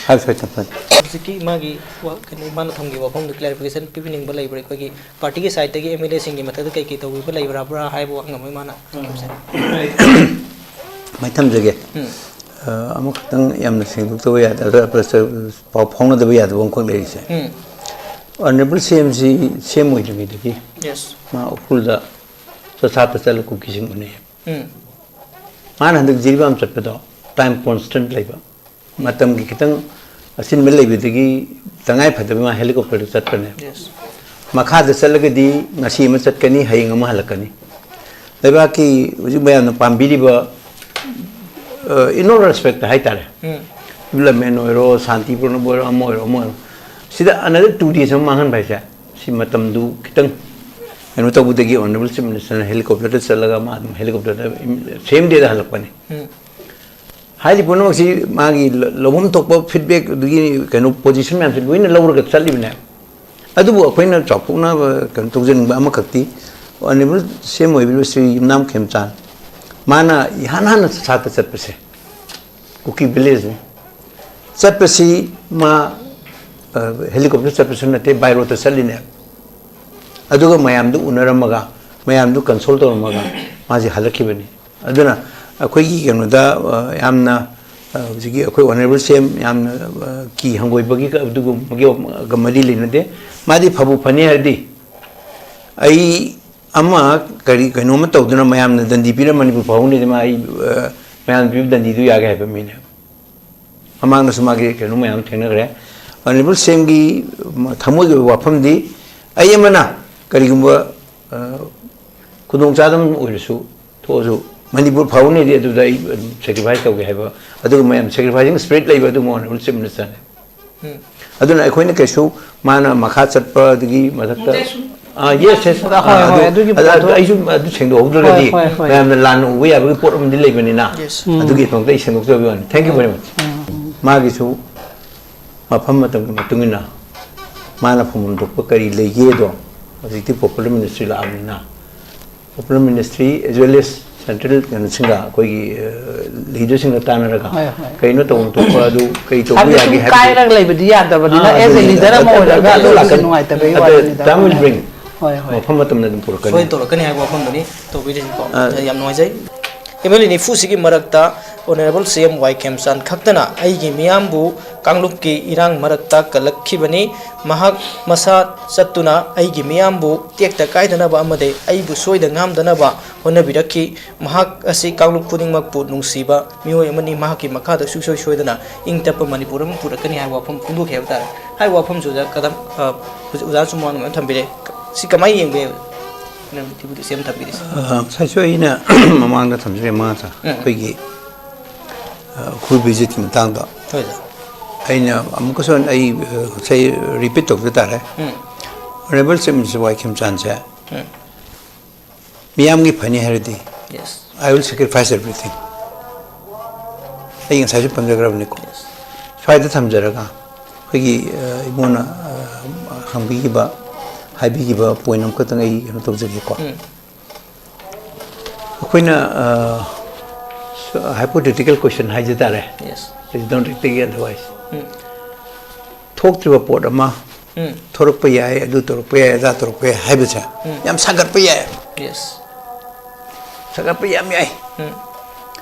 ꯍꯥꯏꯕꯁꯤ ꯊꯝꯖꯒꯦ꯫ ꯍꯧꯖꯤꯛꯀꯤ ꯃꯥꯒꯤ ꯋꯥ- ꯀꯩꯅꯣ, ꯃꯥꯅ ꯊꯝꯈꯤꯕ ꯋꯥꯐꯝꯗꯨ clarification ꯄꯤꯕꯤꯅꯤꯡꯕ ꯂꯩꯕ꯭ꯔꯥ? ꯑꯩꯈꯣꯏꯒꯤ party ꯒꯤ side ꯇꯒꯤ M L A ꯁꯤꯡꯒꯤ ꯃꯊꯛꯇ ꯀꯩ ꯀꯩ ꯇꯧꯕꯤꯕ ꯂꯩꯕ꯭ꯔꯥ ꯍꯥꯏꯕ ꯋꯥꯍꯪ ꯑꯃ ꯃꯥꯅ ꯍꯪꯈꯤꯕꯁꯦ꯫ ꯃꯥꯏ ꯊꯝꯖꯒꯦ꯫ ꯎꯝ꯫ ꯑ, ꯑꯃꯈꯛꯇꯪ ꯌꯥꯝꯅ ꯁꯦꯡꯗꯣꯛꯇꯕ ꯌꯥꯗꯕ, ꯄꯥꯎ ꯐꯥꯎꯅꯗꯕ ꯌꯥꯗꯕ ꯑꯃꯈꯛ ꯂꯩꯔꯤꯁꯦ꯫ ꯎꯝ꯫ Honorable C M ꯁꯤ C M ꯑꯣꯏꯗ꯭ꯔꯤꯉꯩꯗꯒꯤ Yes. ꯃꯥ ꯎꯈ꯭ꯔꯨꯜꯗ ꯆꯠꯁꯥꯠꯇ ꯆꯠꯂ ꯀꯨꯀꯤꯁꯤꯡ ꯎꯅꯩ꯫ ꯎꯝ꯫ ꯃꯥꯅ ꯍꯟꯗꯛ ꯖꯤꯔꯤꯕꯥꯝ ꯆꯠꯄꯗꯣ time constant ꯂꯩꯕ, ꯃꯇꯝꯒꯤ ꯈꯤꯇꯪ ꯑꯆꯤꯟꯕ ꯂꯩꯕꯗꯒꯤ ꯇꯉꯥꯏ ꯐꯗꯕ ꯃꯥ helicopter ꯗ ꯆꯠꯄꯅꯦ꯫ Yes. ꯃꯈꯥꯗ ꯆꯠꯂꯒꯗꯤ ꯉꯁꯤ ꯑꯃ ꯆꯠꯀꯅꯤ, ꯍꯌꯦꯡ ꯑꯃ ꯍꯜꯂꯛꯀꯅꯤ꯫ ꯂꯩꯕꯥꯛꯀꯤ ꯍꯧꯖꯤꯛ ꯃꯌꯥꯝꯅ ꯄꯥꯝꯕꯤꯔꯤꯕ, in all respect ꯍꯥꯏꯇꯥꯔꯦ, ꯗꯤꯕꯂꯞꯃꯦꯟ ꯑꯣꯏꯔꯣ, ꯁꯥꯟꯇꯤ ꯄꯨꯔꯛꯅꯕ ꯑꯣꯏꯔꯣ, ꯑꯃ ꯑꯣꯏꯔꯣ, ꯑꯃ ꯑꯣꯏꯔꯣ, ꯁꯤꯗ another two days ꯑꯃ ꯃꯥꯡꯍꯟꯕ ꯍꯥꯏꯁꯦ, ꯁꯤ ꯃꯇꯝꯗꯨ ꯈꯤꯇꯪ ꯀꯩꯅꯣ ꯇꯧꯕꯗꯒꯤ ꯑꯣꯅꯔꯦꯕꯜ ꯆꯤꯐ ꯃꯤꯅꯤꯁꯇꯔꯅ ꯍꯦꯂꯤꯀꯣꯞꯇꯔꯗ ꯆꯠꯂꯒ ꯃꯥ ꯑꯗꯨꯝ ꯍꯦꯂꯤꯀꯣꯞꯇꯔꯗ ꯁꯦꯝ ꯗꯦꯗ ꯍꯜꯂꯛꯄꯅꯤ꯫ ꯍꯥꯏꯔꯤꯕ ꯄꯨꯝꯅꯃꯛꯁꯤ ꯃꯥꯒꯤ ꯂ-, ꯂꯧꯐꯝ ꯊꯣꯛꯄ ꯐꯤꯗꯕꯦꯛ ꯑꯗꯨꯒꯤ ꯀꯩꯅꯣ ꯄꯣꯖꯤꯁꯟ ꯃꯌꯥꯝꯁꯤ ꯂꯣꯏꯅ ꯂꯧꯔꯒ ꯆꯠꯂꯤꯕꯅꯦ꯫ ꯑꯗꯨꯕꯨ ꯑꯩꯈꯣꯏꯅ ꯆꯥꯎꯊꯣꯛꯅꯕ ꯀꯩꯅꯣ ꯇꯧꯖꯅꯤꯡꯕ ꯑꯃꯈꯛꯇꯤ, ꯑꯣꯅꯔꯦꯕꯜ ꯁꯤ ꯑꯦꯝ ꯑꯣꯏꯕꯤꯔꯤꯕ ꯁ꯭ꯔꯤ ꯌꯨꯝꯅꯥꯝ ꯈꯦꯝꯆꯥꯟ, ꯃꯥꯅ ꯏꯍꯥꯟ ꯍꯥꯟꯅ ꯁꯥꯠꯇ ꯆꯠꯄꯁꯦ ꯀꯨꯀꯤ ꯚꯤꯂꯦꯖꯅꯤ꯫ ꯆꯠꯄꯁꯤ ꯃꯥ, ꯑ, ꯍꯦꯂꯤꯀꯣꯞꯇꯔ ꯆꯠꯄꯁꯨ ꯅꯠꯇꯦ, ꯕꯥꯏ ꯔꯣꯠꯇ ꯆꯠꯂꯤꯅꯦ꯫ ꯑꯗꯨꯒ ꯃꯌꯥꯝꯗꯨ ꯎꯅꯔꯝꯃꯒ, ꯃꯌꯥꯝꯗꯨ ꯀꯟꯁꯣꯜ ꯇꯧꯔꯝꯃꯒ ꯃꯥꯁꯦ ꯍꯜꯂꯛꯈꯤꯕꯅꯤ꯫ ꯑꯗꯨꯅ ꯑꯩꯈꯣꯏꯒꯤ ꯀꯩꯅꯣꯗ, ꯑ, ꯌꯥꯝꯅ, ꯑ, ꯍꯧꯖꯤꯛꯀꯤ ꯑꯩꯈꯣꯏ ꯑꯣꯅꯔꯦꯕꯜ ꯁꯤ ꯑꯦꯝ ꯌꯥꯝꯅ, ꯑ, ꯀꯤ ꯍꯪꯒꯣꯏꯕꯒꯤ ꯀ-, ꯑꯗꯨꯒꯨꯝꯕꯒꯤ ꯃꯔꯤ ꯂꯩꯅꯗꯦ꯫ ꯃꯥꯗꯤ ꯐꯕꯨ ꯐꯅꯤ ꯍꯥꯏꯔꯗꯤ, ꯑꯩ ꯑꯃ ꯀꯔꯤ ꯀꯩꯅꯣꯝꯃ ꯇꯧꯗꯨꯅ ꯃꯌꯥꯝꯅ ꯗꯟꯗꯤ ꯄꯤꯔ ꯃꯅꯤꯄꯨꯔ ꯐꯥꯎꯍꯧꯅꯤꯗꯤ ꯃꯥ ꯑꯩ, ꯑ, ꯃꯌꯥꯝꯅ ꯄꯤꯕ ꯗꯟꯗꯤꯗꯨ ꯌꯥꯒꯦ ꯍꯥꯏꯕ ꯃꯤꯅꯦ꯫ ꯃꯃꯥꯡꯗꯁꯨ ꯃꯥꯒꯤ ꯀꯩꯅꯣ ꯃꯌꯥꯝ ꯊꯦꯡꯅꯈ꯭ꯔꯦ꯫ ꯑꯣꯅꯔꯦꯕꯜ ꯁꯤ ꯑꯦꯝꯒꯤ ꯊꯃꯣꯏꯒꯤ ꯑꯣꯏꯕ ꯋꯥꯐꯝꯗꯤ, ꯑꯩ ꯑꯃꯅ ꯀꯔꯤꯒꯨꯝꯕ, ꯑ, ꯈꯨꯗꯣꯡꯆꯥꯗꯕ ꯑꯃ ꯑꯣꯏꯔꯁꯨ, ꯊꯣꯛꯑꯁꯨ, ꯃꯅꯤꯄꯨꯔ ꯐꯥꯎꯅꯤꯗꯤ ꯑꯗꯨꯗ ꯑꯩ ꯑꯗꯨꯝ ꯁꯦꯀ꯭ꯔꯤꯐꯥꯏꯁ ꯇꯧꯒꯦ ꯍꯥꯏꯕ, ꯑꯗꯨꯒ ꯃꯌꯥꯝ ꯁꯦꯀ꯭ꯔꯤꯐꯥꯏꯁꯤꯡ ꯁ꯭ꯄꯤꯔꯤꯠ ꯂꯩꯕ ꯑꯗꯨꯒꯨꯝꯕ ꯑꯣꯅꯔꯦꯕꯜ ꯆꯤꯐ ꯃꯤꯅꯤꯁꯇꯔꯅꯦ꯫ ꯑꯗꯨꯅ ꯑꯩꯈꯣꯏꯅ ꯀꯩꯁꯨ ꯃꯥꯅ ꯃꯈꯥ ꯆꯠꯄ ꯑꯗꯒꯤ ꯃꯊꯛꯇ, ꯑꯥ, ꯌꯦꯁ, ꯌꯦꯁ, ꯍꯣꯏ, ꯑꯥ, ꯍꯣꯏ, ꯑꯗꯨ, ꯑꯗꯨꯒꯤ ꯑꯗꯨ, ꯑꯗꯨ ꯄꯣꯠꯇꯣ꯫ ꯑꯩꯁꯨ ꯑꯗꯨ ꯁꯦꯡꯗꯣꯛꯍꯧꯗ꯭ꯔꯒꯗꯤ ꯍꯣꯏ, ꯍꯣꯏ, ꯍꯣꯏ꯫ ꯃꯌꯥꯝꯅ ꯂꯥꯟꯅ ꯎꯕ ꯌꯥꯕꯒꯤ ꯄꯣꯠ ꯑꯃꯗꯤ ꯂꯩꯕꯅꯤꯅ, ꯌꯦꯁ꯫ ꯎꯝ꯫ ꯑꯗꯨꯒꯤꯗꯃꯛꯇ ꯑꯩ ꯁꯦꯡꯗꯣꯛꯆꯕꯒꯤ ꯋꯥꯅꯤ꯫ Thank you very much꯫ ꯎꯝ, ꯎꯝ꯫ ꯃꯥꯒꯤꯁꯨ ꯃꯐꯝ ꯃꯇꯝꯒꯤ ꯃꯇꯨꯡ ꯏꯟꯅ ꯃꯥꯅ ꯐꯪꯐꯝ ꯊꯣꯛꯄ ꯀꯔꯤ ꯂꯩꯒꯦꯗꯣ ꯍꯧꯖꯤꯛꯇꯤ ꯄꯣꯄꯨꯂꯔ ꯃꯤꯅꯤꯁꯇ꯭ꯔꯤ ꯂꯥꯛꯑꯕꯅꯤꯅ, popular ministry as well as central ꯀꯩꯅꯣꯁꯤꯡꯒ, ꯑꯩꯈꯣꯏꯒꯤ, ꯑ, ꯂꯤꯗꯔꯁꯤꯡꯒ ꯇꯥꯟꯅꯔꯒ ꯍꯣꯏ, ꯍꯣꯏ꯫ ꯀꯩꯅꯣ ꯇꯧꯐꯝ ꯊꯣꯛꯄ ꯑꯗꯨ ꯀꯔꯤ ꯇꯧꯕ ꯍꯥꯏꯕꯗꯤ ꯌꯥꯒꯦ ꯁꯨꯝ ꯍꯥꯏꯕꯗꯤ, ꯀꯥꯏꯔꯒ ꯂꯩꯕꯗꯤ ꯌꯥꯗꯕꯅꯤꯅ, ꯑꯥ, as a ꯑꯗꯨꯅꯤꯗ꯫ leader ꯑꯃ ꯑꯗꯨ, ꯑꯣꯏꯔꯒ ꯑꯗꯨ ꯑꯗꯨꯒꯤꯁꯨ ꯂꯥꯛꯀꯅꯤ꯫ ꯅꯨꯡꯉꯥꯏꯇꯕꯒꯤ ꯑꯗꯨ ꯋꯥꯔꯤꯅꯤꯗ꯫ Time will bring꯫ ꯍꯣꯏ, ꯍꯣꯏ꯫ ꯃꯐꯝ ꯃꯇꯝꯅ ꯑꯗꯨꯝ ꯄꯨꯔꯛꯀꯅꯤ꯫ ꯁꯣꯏꯗꯅ ꯇꯧꯔꯛꯀꯅꯤ ꯍꯥꯏꯕ ꯋꯥꯐꯝꯗꯨꯅꯤ ꯇꯧꯕꯤꯔꯤꯁꯤꯀꯣ꯫ ꯑꯥ꯫ ꯌꯥꯝ ꯅꯨꯡꯉꯥꯏꯖꯩ꯫ ꯑꯦꯝ ꯑꯦꯜ ꯑꯦ ꯅꯤꯐꯨꯁꯤꯒꯤ ꯃꯔꯛꯇ ꯑꯣꯅꯔꯦꯕꯜ ꯁꯤ ꯑꯦꯝ ꯋꯥꯏ ꯈꯦꯝꯆꯥꯟ ꯈꯛꯇꯅ ꯑꯩꯒꯤ ꯃꯤꯌꯥꯝꯕꯨ ꯀꯥꯡꯂꯨꯞꯀꯤ ꯏꯔꯥꯡ ꯃꯔꯛꯇ ꯀꯜꯂꯛꯈꯤꯕꯅꯤ꯫ ꯃꯍꯥꯛ ꯃꯁꯥ ꯆꯠꯇꯨꯅ ꯑꯩꯒꯤ ꯃꯤꯌꯥꯝꯕꯨ ꯇꯦꯛꯇ ꯀꯥꯏꯗꯅꯕ ꯑꯃꯗꯤ ꯑꯩꯕꯨ ꯁꯣꯏꯗ ꯉꯥꯝꯗꯅꯕ ꯍꯣꯠꯅꯕꯤꯔꯛꯈꯤ꯫ ꯃꯍꯥꯛ ꯑꯁꯤ ꯀꯥꯡꯂꯨꯞ ꯈꯨꯗꯤꯡꯃꯛꯄꯨ ꯅꯨꯡꯁꯤꯕ ꯃꯤꯑꯣꯏ ꯑꯃꯅꯤ꯫ ꯃꯍꯥꯛꯀꯤ ꯃꯈꯥꯗ ꯁꯨꯡꯁꯣꯏ ꯁꯣꯏꯗꯅ ꯏꯪ ꯇꯞꯄ ꯃꯅꯤꯄꯨꯔ ꯑꯃ ꯄꯨꯔꯛꯀꯅꯤ ꯍꯥꯏꯕ ꯋꯥꯐꯝ ꯐꯣꯡꯗꯣꯛꯈꯤ ꯍꯥꯏꯕ ꯇꯥꯔꯦ꯫ ꯍꯥꯏꯔꯤꯕ ꯋꯥꯐꯝꯁꯤꯗ ꯀꯗꯝ, ꯑ, ꯍꯧꯖꯤꯛ ꯑꯣꯖꯥ ꯆꯨꯃꯥꯟ ꯑꯃ ꯊꯝꯕꯤꯔꯦ꯫ ꯁꯤ ꯀꯃꯥꯏꯅ ꯌꯦꯡꯕ ꯌꯥꯏ? ꯅꯪ ꯃꯤꯊꯤꯕꯨꯗꯤ ꯁꯦꯝ ꯊꯝꯕꯤꯔꯤꯁꯦ꯫ ꯑ, ꯉꯁꯥꯏꯁꯨ ꯑꯩꯅ ꯃꯃꯥꯡꯗ ꯊꯝꯖꯔꯦ ꯃꯉꯥ ꯆꯥ ꯎꯝ꯫ ꯑꯩꯈꯣꯏꯒꯤ, ꯑ, ꯍꯨꯏ ꯚꯤꯖꯤꯠꯀꯤ ꯃꯇꯥꯡꯗ꯫ ꯍꯣꯏ ꯁꯥꯔ꯫ ꯑꯩꯅ ꯑꯃꯨꯛꯀꯁꯨ ꯑꯩ, ꯑ, ꯉꯁꯥꯏ ꯔꯤꯄꯤꯠ ꯇꯧꯖ ꯇꯥꯔꯦ꯫ ꯎꯝ꯫ ꯑꯣꯅꯔꯦꯕꯜ ꯆꯤꯐ ꯃꯤꯅꯤꯁꯇꯔ ꯋꯥꯏ ꯈꯦꯝꯆꯥꯟꯁꯦ ꯎꯝ꯫ ꯃꯤꯌꯥꯝꯒꯤ ꯐꯅꯤ ꯍꯥꯏꯔꯗꯤ yes. I will sacrifice everything. ꯑꯩ ꯉꯁꯥꯏꯁꯨ ꯄꯟꯖꯈ꯭ꯔꯕꯅꯤꯀꯣ꯫ ꯌꯦꯁ꯫ ꯁ꯭ꯋꯥꯏꯗ ꯊꯝꯖꯔꯒ ꯑꯩꯈꯣꯏꯒꯤ, ꯑ, ꯏꯕꯨꯡꯅ, ꯑ, ꯍꯪꯕꯤꯈꯤꯕ, ꯍꯥꯏꯕꯤꯈꯤꯕ ꯄꯣꯏꯟ ꯑꯃꯈꯛꯇꯪ ꯑꯩ ꯀꯩꯅꯣ ꯇꯧꯖꯒꯦꯀꯣ꯫ ꯎꯝ꯫ ꯑꯩꯈꯣꯏꯅ, ꯑ, ꯍꯥꯏꯄꯣꯊꯦꯇꯤꯀꯦꯜ ꯀꯣꯏꯁꯟ ꯍꯥꯏꯖ ꯇꯥꯔꯦ꯫ Yes. Please don't take it otherwise. ꯎꯝ꯫ ꯊꯣꯛꯇ꯭ꯔꯤꯕ ꯄꯣꯠ ꯑꯃ ꯎꯝ꯫ ꯊꯣꯔꯛꯄ ꯌꯥꯏ, ꯑꯗꯨ ꯇꯧꯔꯛꯄ ꯌꯥꯏ, ꯑꯗꯥ ꯇꯧꯔꯛꯄ ꯌꯥꯏ ꯍꯥꯏꯕꯁꯦ ꯎꯝ꯫ ꯌꯥꯝ ꯁꯥꯒꯠꯄ ꯌꯥꯏ꯫ ꯌꯦꯁ꯫ ꯁꯥꯒꯠꯄ ꯌꯥꯝ ꯌꯥꯏ꯫ ꯎꯝ꯫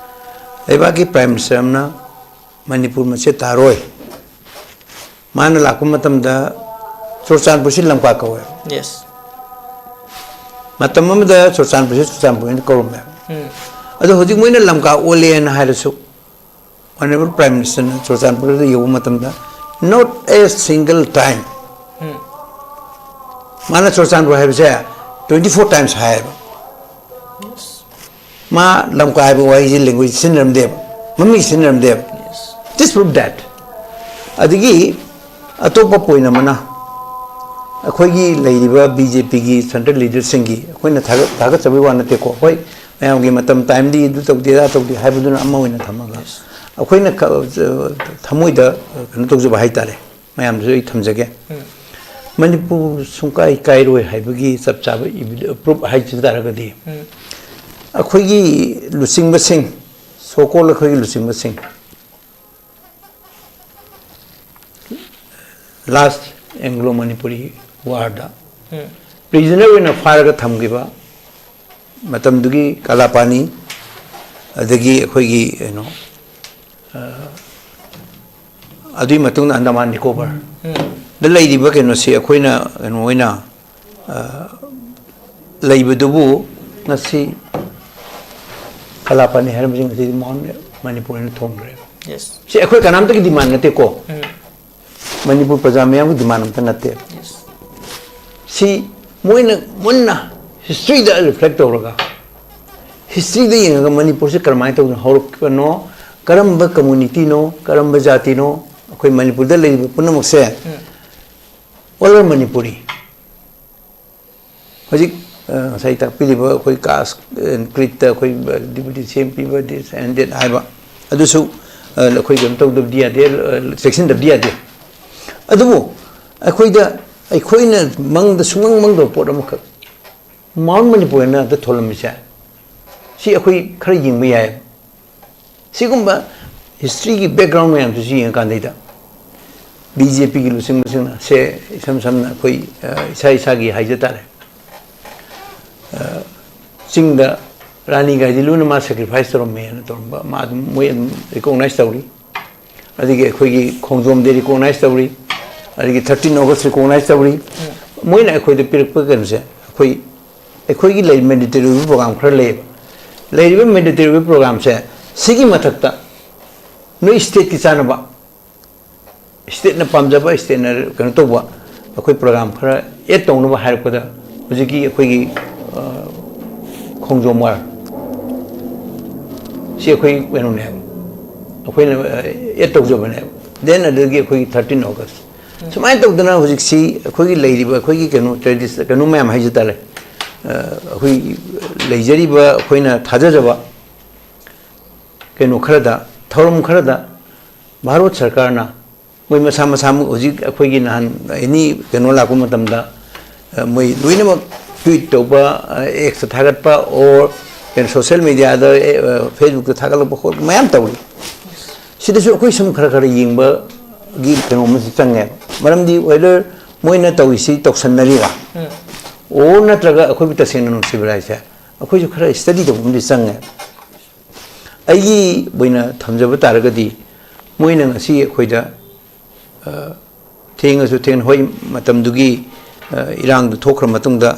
ꯂꯩꯕꯥꯛꯀꯤ ꯄ꯭ꯔꯥꯏꯝ ꯃꯤꯅꯤꯁꯇꯔ ꯑꯃꯅ ꯃꯅꯤꯄꯨꯔ ꯃꯆꯦꯠ ꯇꯥꯔꯣꯏ꯫ ꯃꯥꯅ ꯂꯥꯛꯄ ꯃꯇꯝꯗ ꯆꯨꯔꯆꯥꯟꯄꯨꯔꯁꯤ ꯂꯝꯀꯥ ꯀꯧꯋꯦ꯫ ꯌꯦꯁ꯫ ꯃꯇꯝ ꯑꯃꯗ ꯆꯨꯔꯆꯥꯟꯄꯨꯔꯁꯤ ꯆꯨꯔꯆꯥꯟꯄꯨꯔ ꯍꯥꯏꯅ ꯀꯧꯔꯝꯃꯦ꯫ ꯎꯝ꯫ ꯑꯗꯣ ꯍꯧꯖꯤꯛ ꯃꯣꯏꯅ ꯂꯝꯀꯥ ꯑꯣꯜꯂꯦꯅ ꯍꯥꯏꯔꯁꯨ, ꯑꯣꯅꯔꯦꯕꯜ ꯄ꯭ꯔꯥꯏꯝ ꯃꯤꯅꯤꯁꯇꯔꯅ ꯆꯨꯔꯆꯥꯟꯄꯨꯔꯗ ꯌꯧꯕ ꯃꯇꯝꯗ, not a single time ꯎꯝ꯫ ꯃꯥꯅ ꯆꯨꯔꯆꯥꯟꯄꯨꯔ ꯍꯥꯏꯕꯁꯦ twenty four times ꯍꯥꯏꯌꯦꯕ꯫ ꯌꯦꯁ꯫ ꯃꯥ ꯂꯝꯀꯥ ꯍꯥꯏꯕ ꯋꯥꯍꯩꯁꯤ ꯂꯦꯡꯒ꯭ꯋꯦꯖ ꯁꯤꯖꯤꯟꯅꯔꯝꯗꯦꯕ, ꯃꯃꯤꯡ ꯁꯤꯖꯤꯟꯅꯔꯝꯗꯦꯕ꯫ ꯌꯦꯁ꯫ Just prove that. ꯑꯗꯒꯤ ꯑꯇꯣꯞꯄ ꯄꯣꯏꯟ ꯑꯃꯅ, ꯑꯩꯈꯣꯏꯒꯤ ꯂꯩꯔꯤꯕ ꯕꯤ ꯖꯦ ꯄꯤꯒꯤ ꯁꯦꯟꯇ꯭ꯔꯦꯜ ꯂꯤꯗꯔꯁꯤꯡꯒꯤ ꯑꯩꯈꯣꯏꯅ ꯊꯥꯒꯠ-, ꯊꯥꯒꯠꯆꯕꯒꯤ ꯋꯥ ꯅꯠꯇꯦꯀꯣ꯫ ꯍꯣꯏ, ꯃꯌꯥꯝꯒꯤ ꯃꯇꯝ ꯇꯥꯏꯝꯗꯤ ꯑꯗꯨ ꯇꯧꯗꯦ, ꯑꯗꯥ ꯇꯧꯗꯦ ꯍꯥꯏꯕꯗꯨꯅ ꯑꯃ ꯑꯣꯏꯅ ꯊꯝꯃꯒ, ꯌꯦꯁ꯫ ꯑꯩꯈꯣꯏꯅ ꯈ-, ꯊꯃꯣꯏꯗ ꯀꯩꯅꯣ ꯇꯧꯖꯕ ꯍꯥꯏꯇꯥꯔꯦ, ꯃꯌꯥꯝꯗꯁꯨ ꯑꯩ ꯊꯝꯖꯒꯦ꯫ ꯎꯝ꯫ ꯃꯅꯤꯄꯨꯔ ꯁꯨꯡꯀꯥꯏ ꯀꯥꯏꯔꯣꯏ ꯍꯥꯏꯕꯒꯤ ꯆꯞ ꯆꯥꯕ ꯏꯕꯤ-, ꯄ꯭ꯔꯨꯐ ꯍꯥꯏꯖ ꯇꯥꯔꯒꯗꯤ, ꯎꯝ꯫ ꯑꯩꯈꯣꯏꯒꯤ ꯂꯨꯆꯤꯡꯕꯁꯤꯡ, ꯁꯣꯀꯣꯜ ꯑꯩꯈꯣꯏꯒꯤ ꯂꯨꯆꯤꯡꯕꯁꯤꯡ, ꯂꯥꯁ ꯑꯦꯡꯒ꯭ꯂꯣ ꯃꯅꯤꯄꯨꯔꯤ ꯋꯥꯔꯗ ꯎꯝ꯫ ꯄ꯭ꯔꯤꯖꯅꯔ ꯑꯣꯏꯅ ꯐꯥꯔꯒ ꯊꯝꯈꯤꯕ ꯃꯇꯝꯗꯨꯒꯤ ꯀꯂꯥꯄꯥꯅꯤ, ꯑꯗꯒꯤ ꯑꯩꯈꯣꯏꯒꯤ ꯀꯩꯅꯣ, ꯑ, ꯑꯗꯨꯒꯤ ꯃꯇꯨꯡꯗ ꯑꯟꯗꯃꯥꯟ ꯅꯤꯀꯣꯕꯔ ꯎꯝ꯫ ꯗ ꯂꯩꯔꯤꯕ ꯀꯩꯅꯣꯁꯤ ꯑꯩꯈꯣꯏꯅ ꯀꯩꯅꯣ ꯑꯣꯏꯅ, ꯑ, ꯂꯩꯕꯗꯨꯕꯨ ꯉꯁꯤ ꯀꯂꯥꯄꯥꯅꯤ ꯍꯥꯏꯔꯝꯕꯁꯤꯡ ꯑꯁꯤꯗꯤ ꯃꯥꯎꯟ ꯃꯅꯤꯄꯨꯔ ꯍꯥꯏꯅ ꯊꯣꯟꯈ꯭ꯔꯦꯕ꯫ ꯌꯦꯁ꯫ ꯁꯤ ꯑꯩꯈꯣꯏ ꯀꯅꯥꯝꯇꯒꯤ ꯗꯤꯃꯥꯟ ꯅꯠꯇꯦꯀꯣ꯫ ꯎꯝ꯫ ꯃꯅꯤꯄꯨꯔ ꯄ꯭ꯔꯖꯥ ꯃꯤꯌꯥꯝꯒꯤ ꯗꯤꯃꯥꯟ ꯑꯝꯇ ꯅꯠꯇꯦ꯫ ꯌꯦꯁ꯫ ꯁꯤ ꯃꯣꯏꯅ ꯃꯨꯟꯅ ꯍꯤꯁꯇ꯭ꯔꯤꯗ ꯔꯤꯐ꯭ꯂꯦꯛ ꯇꯧꯔꯒ, ꯍꯤꯁꯇ꯭ꯔꯤꯗ ꯌꯦꯡꯉꯒ ꯃꯅꯤꯄꯨꯔꯁꯦ ꯀꯔꯝꯍꯥꯏꯅ ꯇꯧꯗꯅ ꯍꯧꯔꯛꯄꯅꯣ, ꯀꯔꯝꯕ ꯀꯝꯃꯨꯅꯤꯇꯤꯅꯣ, ꯀꯔꯝꯕ ꯖꯥꯇꯤꯅꯣ, ꯑꯩꯈꯣꯏ ꯃꯅꯤꯄꯨꯔꯗ ꯂꯩꯔꯤꯕ ꯄꯨꯝꯅꯃꯛꯁꯦ ꯑꯣꯜ ꯑꯣꯚꯔ ꯃꯅꯤꯄꯨꯔꯤ꯫ ꯍꯧꯖꯤꯛ ꯑ, ꯉꯁꯥꯏ ꯇꯥꯛꯄꯤꯔꯤꯕ ꯑꯩꯈꯣꯏ ꯀꯥꯁ ꯑꯦꯟ ꯀ꯭ꯔꯤꯠꯇ ꯑꯩꯈꯣꯏ ꯗꯤꯄ꯭ꯌꯨꯇꯤ ꯁꯤ ꯑꯦꯝ ꯄꯤꯕ, ꯗꯤꯁ ꯑꯦꯟ ꯗꯦꯠ ꯍꯥꯏꯕ, ꯑꯗꯨꯁꯨ ꯑ, ꯑꯩꯈꯣꯏ ꯀꯩꯅꯣ ꯇꯧꯗꯕꯗꯤ ꯌꯥꯗꯦ, ꯑ, ꯆꯦꯛꯁꯤꯟꯗꯕꯗꯤ ꯌꯥꯗꯦ꯫ ꯑꯗꯨꯕꯨ ꯑꯩꯈꯣꯏꯗ, ꯑꯩꯈꯣꯏꯅ ꯃꯪꯗ ꯁꯨꯡꯃꯪ ꯃꯪꯗꯕ ꯄꯣꯠ ꯑꯃꯈꯛ, ꯃꯥꯎꯟ ꯃꯅꯤꯄꯨꯔ ꯍꯥꯏꯅ ꯑꯝꯇ ꯊꯣꯜꯂꯝꯃꯤꯁꯦ, ꯁꯤ ꯑꯩꯈꯣꯏ ꯈꯔ ꯌꯦꯡꯕ ꯌꯥꯏ꯫ ꯁꯤꯒꯨꯝꯕ ꯍꯤꯁꯇ꯭ꯔꯤꯒꯤ ꯕꯦꯛꯒ꯭ꯔꯥꯎꯟ ꯃꯌꯥꯝꯁꯤꯁꯨ ꯌꯦꯡꯉꯀꯥꯟꯗꯩꯗ ꯕꯤ ꯖꯦ ꯄꯤꯒꯤ ꯂꯨꯆꯤꯡꯕꯁꯤꯡꯅ ꯁꯦ, ꯏꯁꯝ ꯁꯝꯅ ꯑꯩꯈꯣꯏ, ꯑ, ꯏꯁꯥ ꯏꯁꯥꯒꯤ ꯍꯥꯏꯖ ꯇꯥꯔꯦ, ꯑ, ꯆꯤꯡꯗ ꯔꯥꯅꯤ ꯒꯥꯏꯗꯤꯟꯂꯨꯅ ꯃꯥ ꯁꯦꯀ꯭ꯔꯤꯐꯥꯏꯁ ꯇꯧꯔꯝꯃꯦꯅ ꯇꯧꯔꯝꯕ ꯃꯥ ꯑꯗꯨꯝ, ꯃꯣꯏ ꯑꯗꯨꯝ ꯔꯤꯀꯣꯛꯅꯥꯏꯁ ꯇꯧꯔꯤ꯫ ꯑꯗꯒꯤ ꯑꯩꯈꯣꯏꯒꯤ ꯈꯣꯡꯖꯣꯝ ꯗꯦ ꯔꯤꯀꯣꯛꯅꯥꯏꯁ ꯇꯧꯔꯤ, ꯑꯗꯒꯤ ꯊꯥꯔꯇꯤꯟ ꯑꯣꯒꯁ ꯔꯤꯀꯣꯛꯅꯥꯏꯁ ꯇꯧꯔꯤ꯫ ꯃꯣꯏꯅ ꯑꯩꯈꯣꯏꯗ ꯄꯤꯔꯛꯄ ꯀꯩꯅꯣꯁꯦ, ꯑꯩꯈꯣꯏ, ꯑꯩꯈꯣꯏꯒꯤ ꯂꯩ, ꯃꯦꯟꯗꯦꯇꯔꯤ ꯑꯣꯏꯕ ꯄ꯭ꯔꯣꯒ꯭ꯔꯥꯝ ꯈꯔ ꯂꯩꯌꯦꯕ꯫ ꯂꯩꯔꯤꯕ ꯃꯦꯟꯗꯦꯇꯔꯤ ꯑꯣꯏꯕ ꯄ꯭ꯔꯣꯒ꯭ꯔꯥꯝꯁꯦ, ꯁꯤꯒꯤ ꯃꯊꯛꯇ ꯅꯣꯏ ꯁ꯭ꯇꯦꯠꯀꯤ ꯆꯥꯅꯕ, ꯁ꯭ꯇꯦꯠꯅ ꯄꯥꯝꯖꯕ, ꯁ꯭ꯇꯦꯠꯅ ꯀꯩꯅꯣ ꯇꯧꯕ, ꯑꯩꯈꯣꯏ ꯄ꯭ꯔꯣꯒ꯭ꯔꯥꯝ ꯈꯔ ꯑꯦꯗ ꯇꯧꯅꯕ ꯍꯥꯏꯔꯛꯄꯗ, ꯍꯧꯖꯤꯛꯀꯤ ꯑꯩꯈꯣꯏꯒꯤ, ꯑ, ꯈꯣꯡꯖꯣꯝ ꯋꯥꯔ, ꯁꯤ ꯑꯩꯈꯣꯏ ꯀꯩꯅꯣꯅꯦꯕ, ꯑꯩꯈꯣꯏꯅ, ꯑ, ꯑꯦꯗ ꯇꯧꯖꯕꯅꯦꯕ꯫ ꯗꯦꯟ ꯑꯗꯨꯗꯒꯤ ꯑꯩꯈꯣꯏꯒꯤ ꯊꯥꯔꯇꯤꯟ ꯑꯣꯒꯁ꯫ ꯁꯨꯃꯥꯏꯅ ꯇꯧꯗꯅ ꯍꯧꯖꯤꯛꯁꯤ ꯑꯩꯈꯣꯏꯒꯤ ꯂꯩꯔꯤꯕ ꯑꯩꯈꯣꯏꯒꯤ ꯀꯩꯅꯣ ꯇ꯭ꯔꯦꯗꯤꯁ-, ꯀꯩꯅꯣ ꯃꯌꯥꯝ ꯍꯥꯏꯖ ꯇꯥꯔꯦ, ꯑ, ꯑꯩꯈꯣꯏ ꯂꯩꯖꯔꯤꯕ ꯑꯩꯈꯣꯏꯅ ꯊꯥꯖꯖꯕ ꯀꯩꯅꯣ ꯈꯔꯗ, ꯊꯧꯔꯝ ꯈꯔꯗ ꯚꯥꯔꯠ ꯁꯔꯀꯥꯔꯅ ꯃꯣꯏ ꯃꯁꯥ ꯃꯁꯥꯃꯛ ꯍꯧꯖꯤꯛ ꯑꯩꯈꯣꯏꯒꯤ ꯅꯍꯥꯟ ꯑꯦꯅꯤ ꯀꯩꯅꯣ ꯂꯥꯛꯄ ꯃꯇꯝꯗ, ꯑ, ꯃꯣꯏ ꯂꯣꯏꯅꯃꯛ ꯇ꯭ꯋꯤꯠ ꯇꯧꯕ, ꯑ, ꯑꯦꯛꯁꯇ ꯊꯥꯒꯠꯄ, ꯑꯣꯔ ꯀꯩꯅꯣ ꯁꯣꯁꯦꯜ ꯃꯦꯗꯤꯌꯥꯗ, ꯑꯦ, ꯑ, ꯐꯦꯁꯕꯨꯛꯇ ꯊꯥꯒꯠꯂꯛꯄ ꯈꯣꯠꯄ ꯃꯌꯥꯝ ꯇꯧꯔꯤ꯫ ꯁꯤꯗꯁꯨ ꯑꯩꯈꯣꯏ ꯁꯨꯝ ꯈꯔ ꯈꯔ ꯌꯦꯡꯕꯒꯤ ꯀꯩꯅꯣ ꯑꯃꯁꯨ ꯆꯪꯉꯦꯕ꯫ ꯃꯔꯝꯗꯤ whether ꯃꯣꯏꯅ ꯇꯧꯔꯤꯁꯤ ꯇꯧꯁꯟꯅꯔꯤꯔꯥ, ꯑꯣꯔ ꯅꯠꯇ꯭ꯔꯒ ꯑꯩꯈꯣꯏꯕꯨ ꯇꯁꯦꯡꯅ ꯅꯨꯡꯁꯤꯕ꯭ꯔꯥ ꯍꯥꯏꯁꯦ, ꯑꯩꯈꯣꯏꯁꯨ ꯈꯔ ꯁ꯭ꯇꯗꯤ ꯇꯧꯕ ꯑꯃꯗꯤ ꯆꯪꯉꯦ꯫ ꯑꯩꯒꯤ ꯑꯣꯏꯅ ꯊꯝꯖꯕ ꯇꯥꯔꯒꯗꯤ, ꯃꯣꯏꯅ ꯉꯁꯤ ꯑꯩꯈꯣꯏꯗ, ꯑ, ꯊꯦꯡꯉꯁꯨ ꯊꯦꯡꯅ, ꯍꯣꯏ, ꯃꯇꯝꯗꯨꯒꯤ, ꯑ, ꯏꯔꯥꯡꯗꯨ ꯊꯣꯛꯈ꯭ꯔ ꯃꯇꯨꯡꯗ,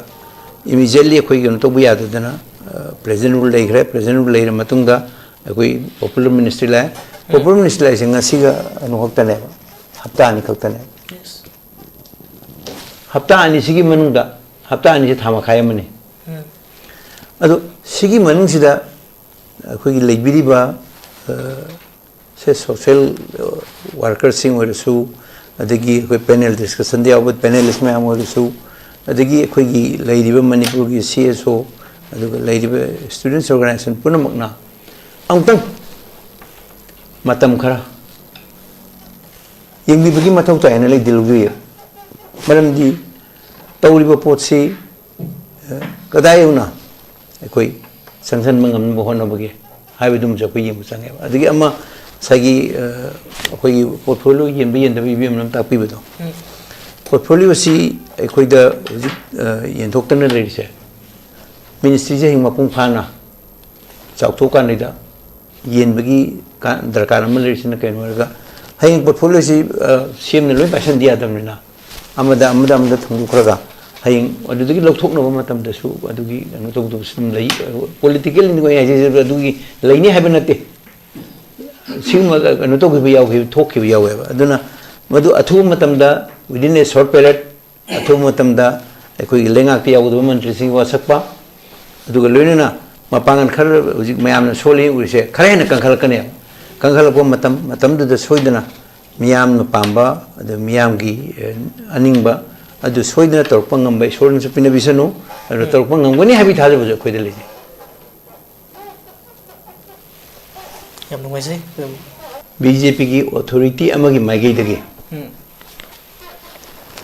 ꯏꯃꯤꯗꯤꯌꯦꯠꯂꯤ ꯑꯩꯈꯣꯏ ꯀꯩꯅꯣ ꯇꯧꯕ ꯌꯥꯗꯗꯅ, ꯑ, ꯄ꯭ꯔꯦꯖꯤꯗꯦꯟ ꯔꯨꯜ ꯂꯩꯈ꯭ꯔꯦ꯫ ꯄ꯭ꯔꯦꯖꯤꯗꯦꯟ ꯔꯨꯜ ꯂꯩꯔ ꯃꯇꯨꯡꯗ ꯑꯩꯈꯣꯏ ꯄꯣꯄꯨꯂꯔ ꯃꯤꯅꯤꯁꯇ꯭ꯔꯤ ꯂꯥꯛꯑꯦ꯫ ꯄꯣꯄꯨꯂꯔ ꯃꯤꯅꯤꯁꯇ꯭ꯔꯤ ꯂꯥꯛꯏꯁꯦ ꯉꯁꯤꯒ ꯀꯩꯅꯣ ꯈꯛꯇꯅꯦꯕ, ꯍꯞꯇꯥ ꯑꯅꯤ ꯈꯛꯇꯅꯦ꯫ ꯍꯞꯇꯥ ꯑꯅꯤꯁꯤꯒꯤ ꯃꯅꯨꯡꯗ, ꯍꯞꯇꯥ ꯑꯅꯤꯁꯤ ꯊꯥ ꯃꯈꯥꯏ ꯑꯃꯅꯤ꯫ ꯑꯗꯣ ꯁꯤꯒꯤ ꯃꯅꯨꯡꯁꯤꯗ ꯑꯩꯈꯣꯏꯒꯤ ꯂꯩꯕꯤꯔꯤꯕ, ꯑ, ꯁꯦ social workerꯁꯤꯡ ꯑꯣꯏꯔꯁꯨ, ꯑꯗꯒꯤ ꯑꯩꯈꯣꯏ panel discussionꯗ ꯌꯥꯎꯕ panelist ꯃꯌꯥꯝ ꯑꯣꯏꯔꯁꯨ, ꯑꯗꯒꯤ ꯑꯩꯈꯣꯏꯒꯤ ꯂꯩꯔꯤꯕ ꯃꯅꯤꯄꯨꯔꯒꯤ C S O, ꯑꯗꯨꯒ ꯂꯩꯔꯤꯕ students organization ꯄꯨꯝꯅꯃꯛꯅ ꯑꯃꯨꯛꯇꯪ ꯃꯇꯝ ꯈꯔ ꯌꯦꯡꯕꯤꯕꯒꯤ ꯃꯊꯧ ꯇꯥꯏ ꯍꯥꯏꯅ ꯂꯩꯗꯤ ꯂꯧꯖꯩ꯫ ꯃꯔꯝꯗꯤ ꯇꯧꯔꯤꯕ ꯄꯣꯠꯁꯤ, ꯑ, ꯀꯗꯥꯏ ꯌꯧꯅ ꯑꯩꯈꯣꯏ ꯆꯪꯁꯤꯟꯕ ꯉꯝꯅꯕ ꯍꯣꯠꯅꯕꯒꯦ ꯍꯥꯏꯕꯗꯨꯃꯁꯨ ꯑꯩꯈꯣꯏ ꯌꯦꯡꯕ ꯆꯪꯉꯦꯕ꯫ ꯑꯗꯒꯤ ꯑꯃ ꯉꯁꯥꯏꯒꯤ, ꯑ, ꯑꯩꯈꯣꯏꯒꯤ portfolio ꯌꯦꯟꯕ ꯌꯦꯟꯗꯕ ꯏꯕꯦꯝꯅ ꯑꯃ ꯇꯥꯛꯄꯤꯕꯗꯣ, ꯎꯝ꯫ Portfolioꯁꯤ ꯑꯩꯈꯣꯏꯗ ꯍꯧꯖꯤꯛ, ꯑ, ꯌꯦꯟꯊꯣꯛꯇꯅ ꯂꯩꯔꯤꯁꯦ ministryꯁꯦ ꯍꯌꯦꯡ ꯃꯄꯨꯡ ꯐꯥꯅ ꯆꯥꯎꯊꯣꯛꯀꯥꯟꯗ ꯌꯦꯟꯕꯒꯤ ꯀꯥ-, ꯗꯔꯀꯥꯔ ꯑꯃ ꯂꯩꯔꯤꯁꯤꯅ ꯀꯩꯅꯣ ꯍꯥꯏꯔꯒ, ꯍꯌꯦꯡ portfolioꯁꯤ, ꯑ, CMꯅ ꯂꯣꯏ ꯄꯥꯏꯁꯟꯗꯤ ꯌꯥꯗꯕꯅꯤꯅ, ꯑꯃꯗ, ꯑꯃꯗ, ꯑꯃꯗ ꯊꯝꯗꯣꯛꯈ꯭ꯔꯒ ꯍꯌꯦꯡ ꯑꯗꯨꯗꯒꯤ ꯂꯧꯊꯣꯛꯅꯕ ꯃꯇꯝꯗꯁꯨ ꯑꯗꯨꯒꯤ ꯀꯩꯅꯣ ꯇꯧꯗꯕꯁꯨ ꯑꯗꯨꯝ ꯂꯩ꯫ Political inquiry ꯍꯥꯏꯁꯦ ꯑꯗꯨꯒꯤ ꯂꯩꯅꯤ ꯍꯥꯏꯕ ꯅꯠꯇꯦ꯫ ꯁꯤꯒꯨꯝꯕ ꯀꯩꯅꯣ ꯇꯧꯈꯤꯕ ꯌꯥꯎꯈꯤꯕ, ꯊꯣꯛꯈꯤꯕ ꯌꯥꯎꯋꯦꯕ꯫ ꯑꯗꯨꯅ ꯃꯗꯨ ꯑꯊꯨꯕ ꯃꯇꯝꯗ, within a short period, ꯑꯊꯨꯕ ꯃꯇꯝꯗ ꯑꯩꯈꯣꯏꯒꯤ ꯂꯩꯉꯥꯛꯇ ꯌꯥꯎꯒꯗꯕ ꯃꯟꯇ꯭ꯔꯤꯁꯤꯡ ꯋꯥꯁꯛꯄ, ꯑꯗꯨꯒ ꯂꯣꯏꯅꯅ ꯃꯄꯥꯡꯒꯜ ꯈꯔ ꯍꯧꯖꯤꯛ ꯃꯌꯥꯝꯅ ꯁꯣꯜꯂꯤ ꯎꯔꯤꯁꯦ ꯈꯔ ꯍꯦꯟꯅ ꯀꯟꯈꯠꯂꯛꯀꯅꯦꯕ꯫ ꯀꯟꯈꯠꯂꯛꯄ ꯃꯇꯝ, ꯃꯇꯝꯗꯨꯗ ꯁꯣꯏꯗꯅ ꯃꯤꯌꯥꯝꯅ ꯄꯥꯝꯕ, ꯑꯗ ꯃꯤꯌꯥꯝꯒꯤ, ꯑꯦ, ꯑꯅꯤꯡꯕ ꯑꯗꯨ ꯁꯣꯏꯗꯅ ꯇꯧꯔꯛꯄ ꯉꯝꯕ ꯏꯁꯣꯔꯅꯁꯨ ꯄꯤꯅꯕꯤꯁꯅꯨ꯫ ꯑꯗꯨ ꯎꯝ꯫ ꯇꯧꯔꯛꯄ ꯉꯝꯒꯅꯤ ꯍꯥꯏꯕꯒꯤ ꯊꯥꯖꯕꯁꯨ ꯑꯩꯈꯣꯏꯗ ꯂꯩꯖꯩ꯫ ꯌꯥꯝ ꯅꯨꯡꯉꯥꯏꯖꯩ꯫ ꯑꯗꯨꯝ BJPꯒꯤ authority ꯑꯃꯒꯤ ꯃꯥꯏꯀꯩꯗꯒꯤ ꯎꯝ꯫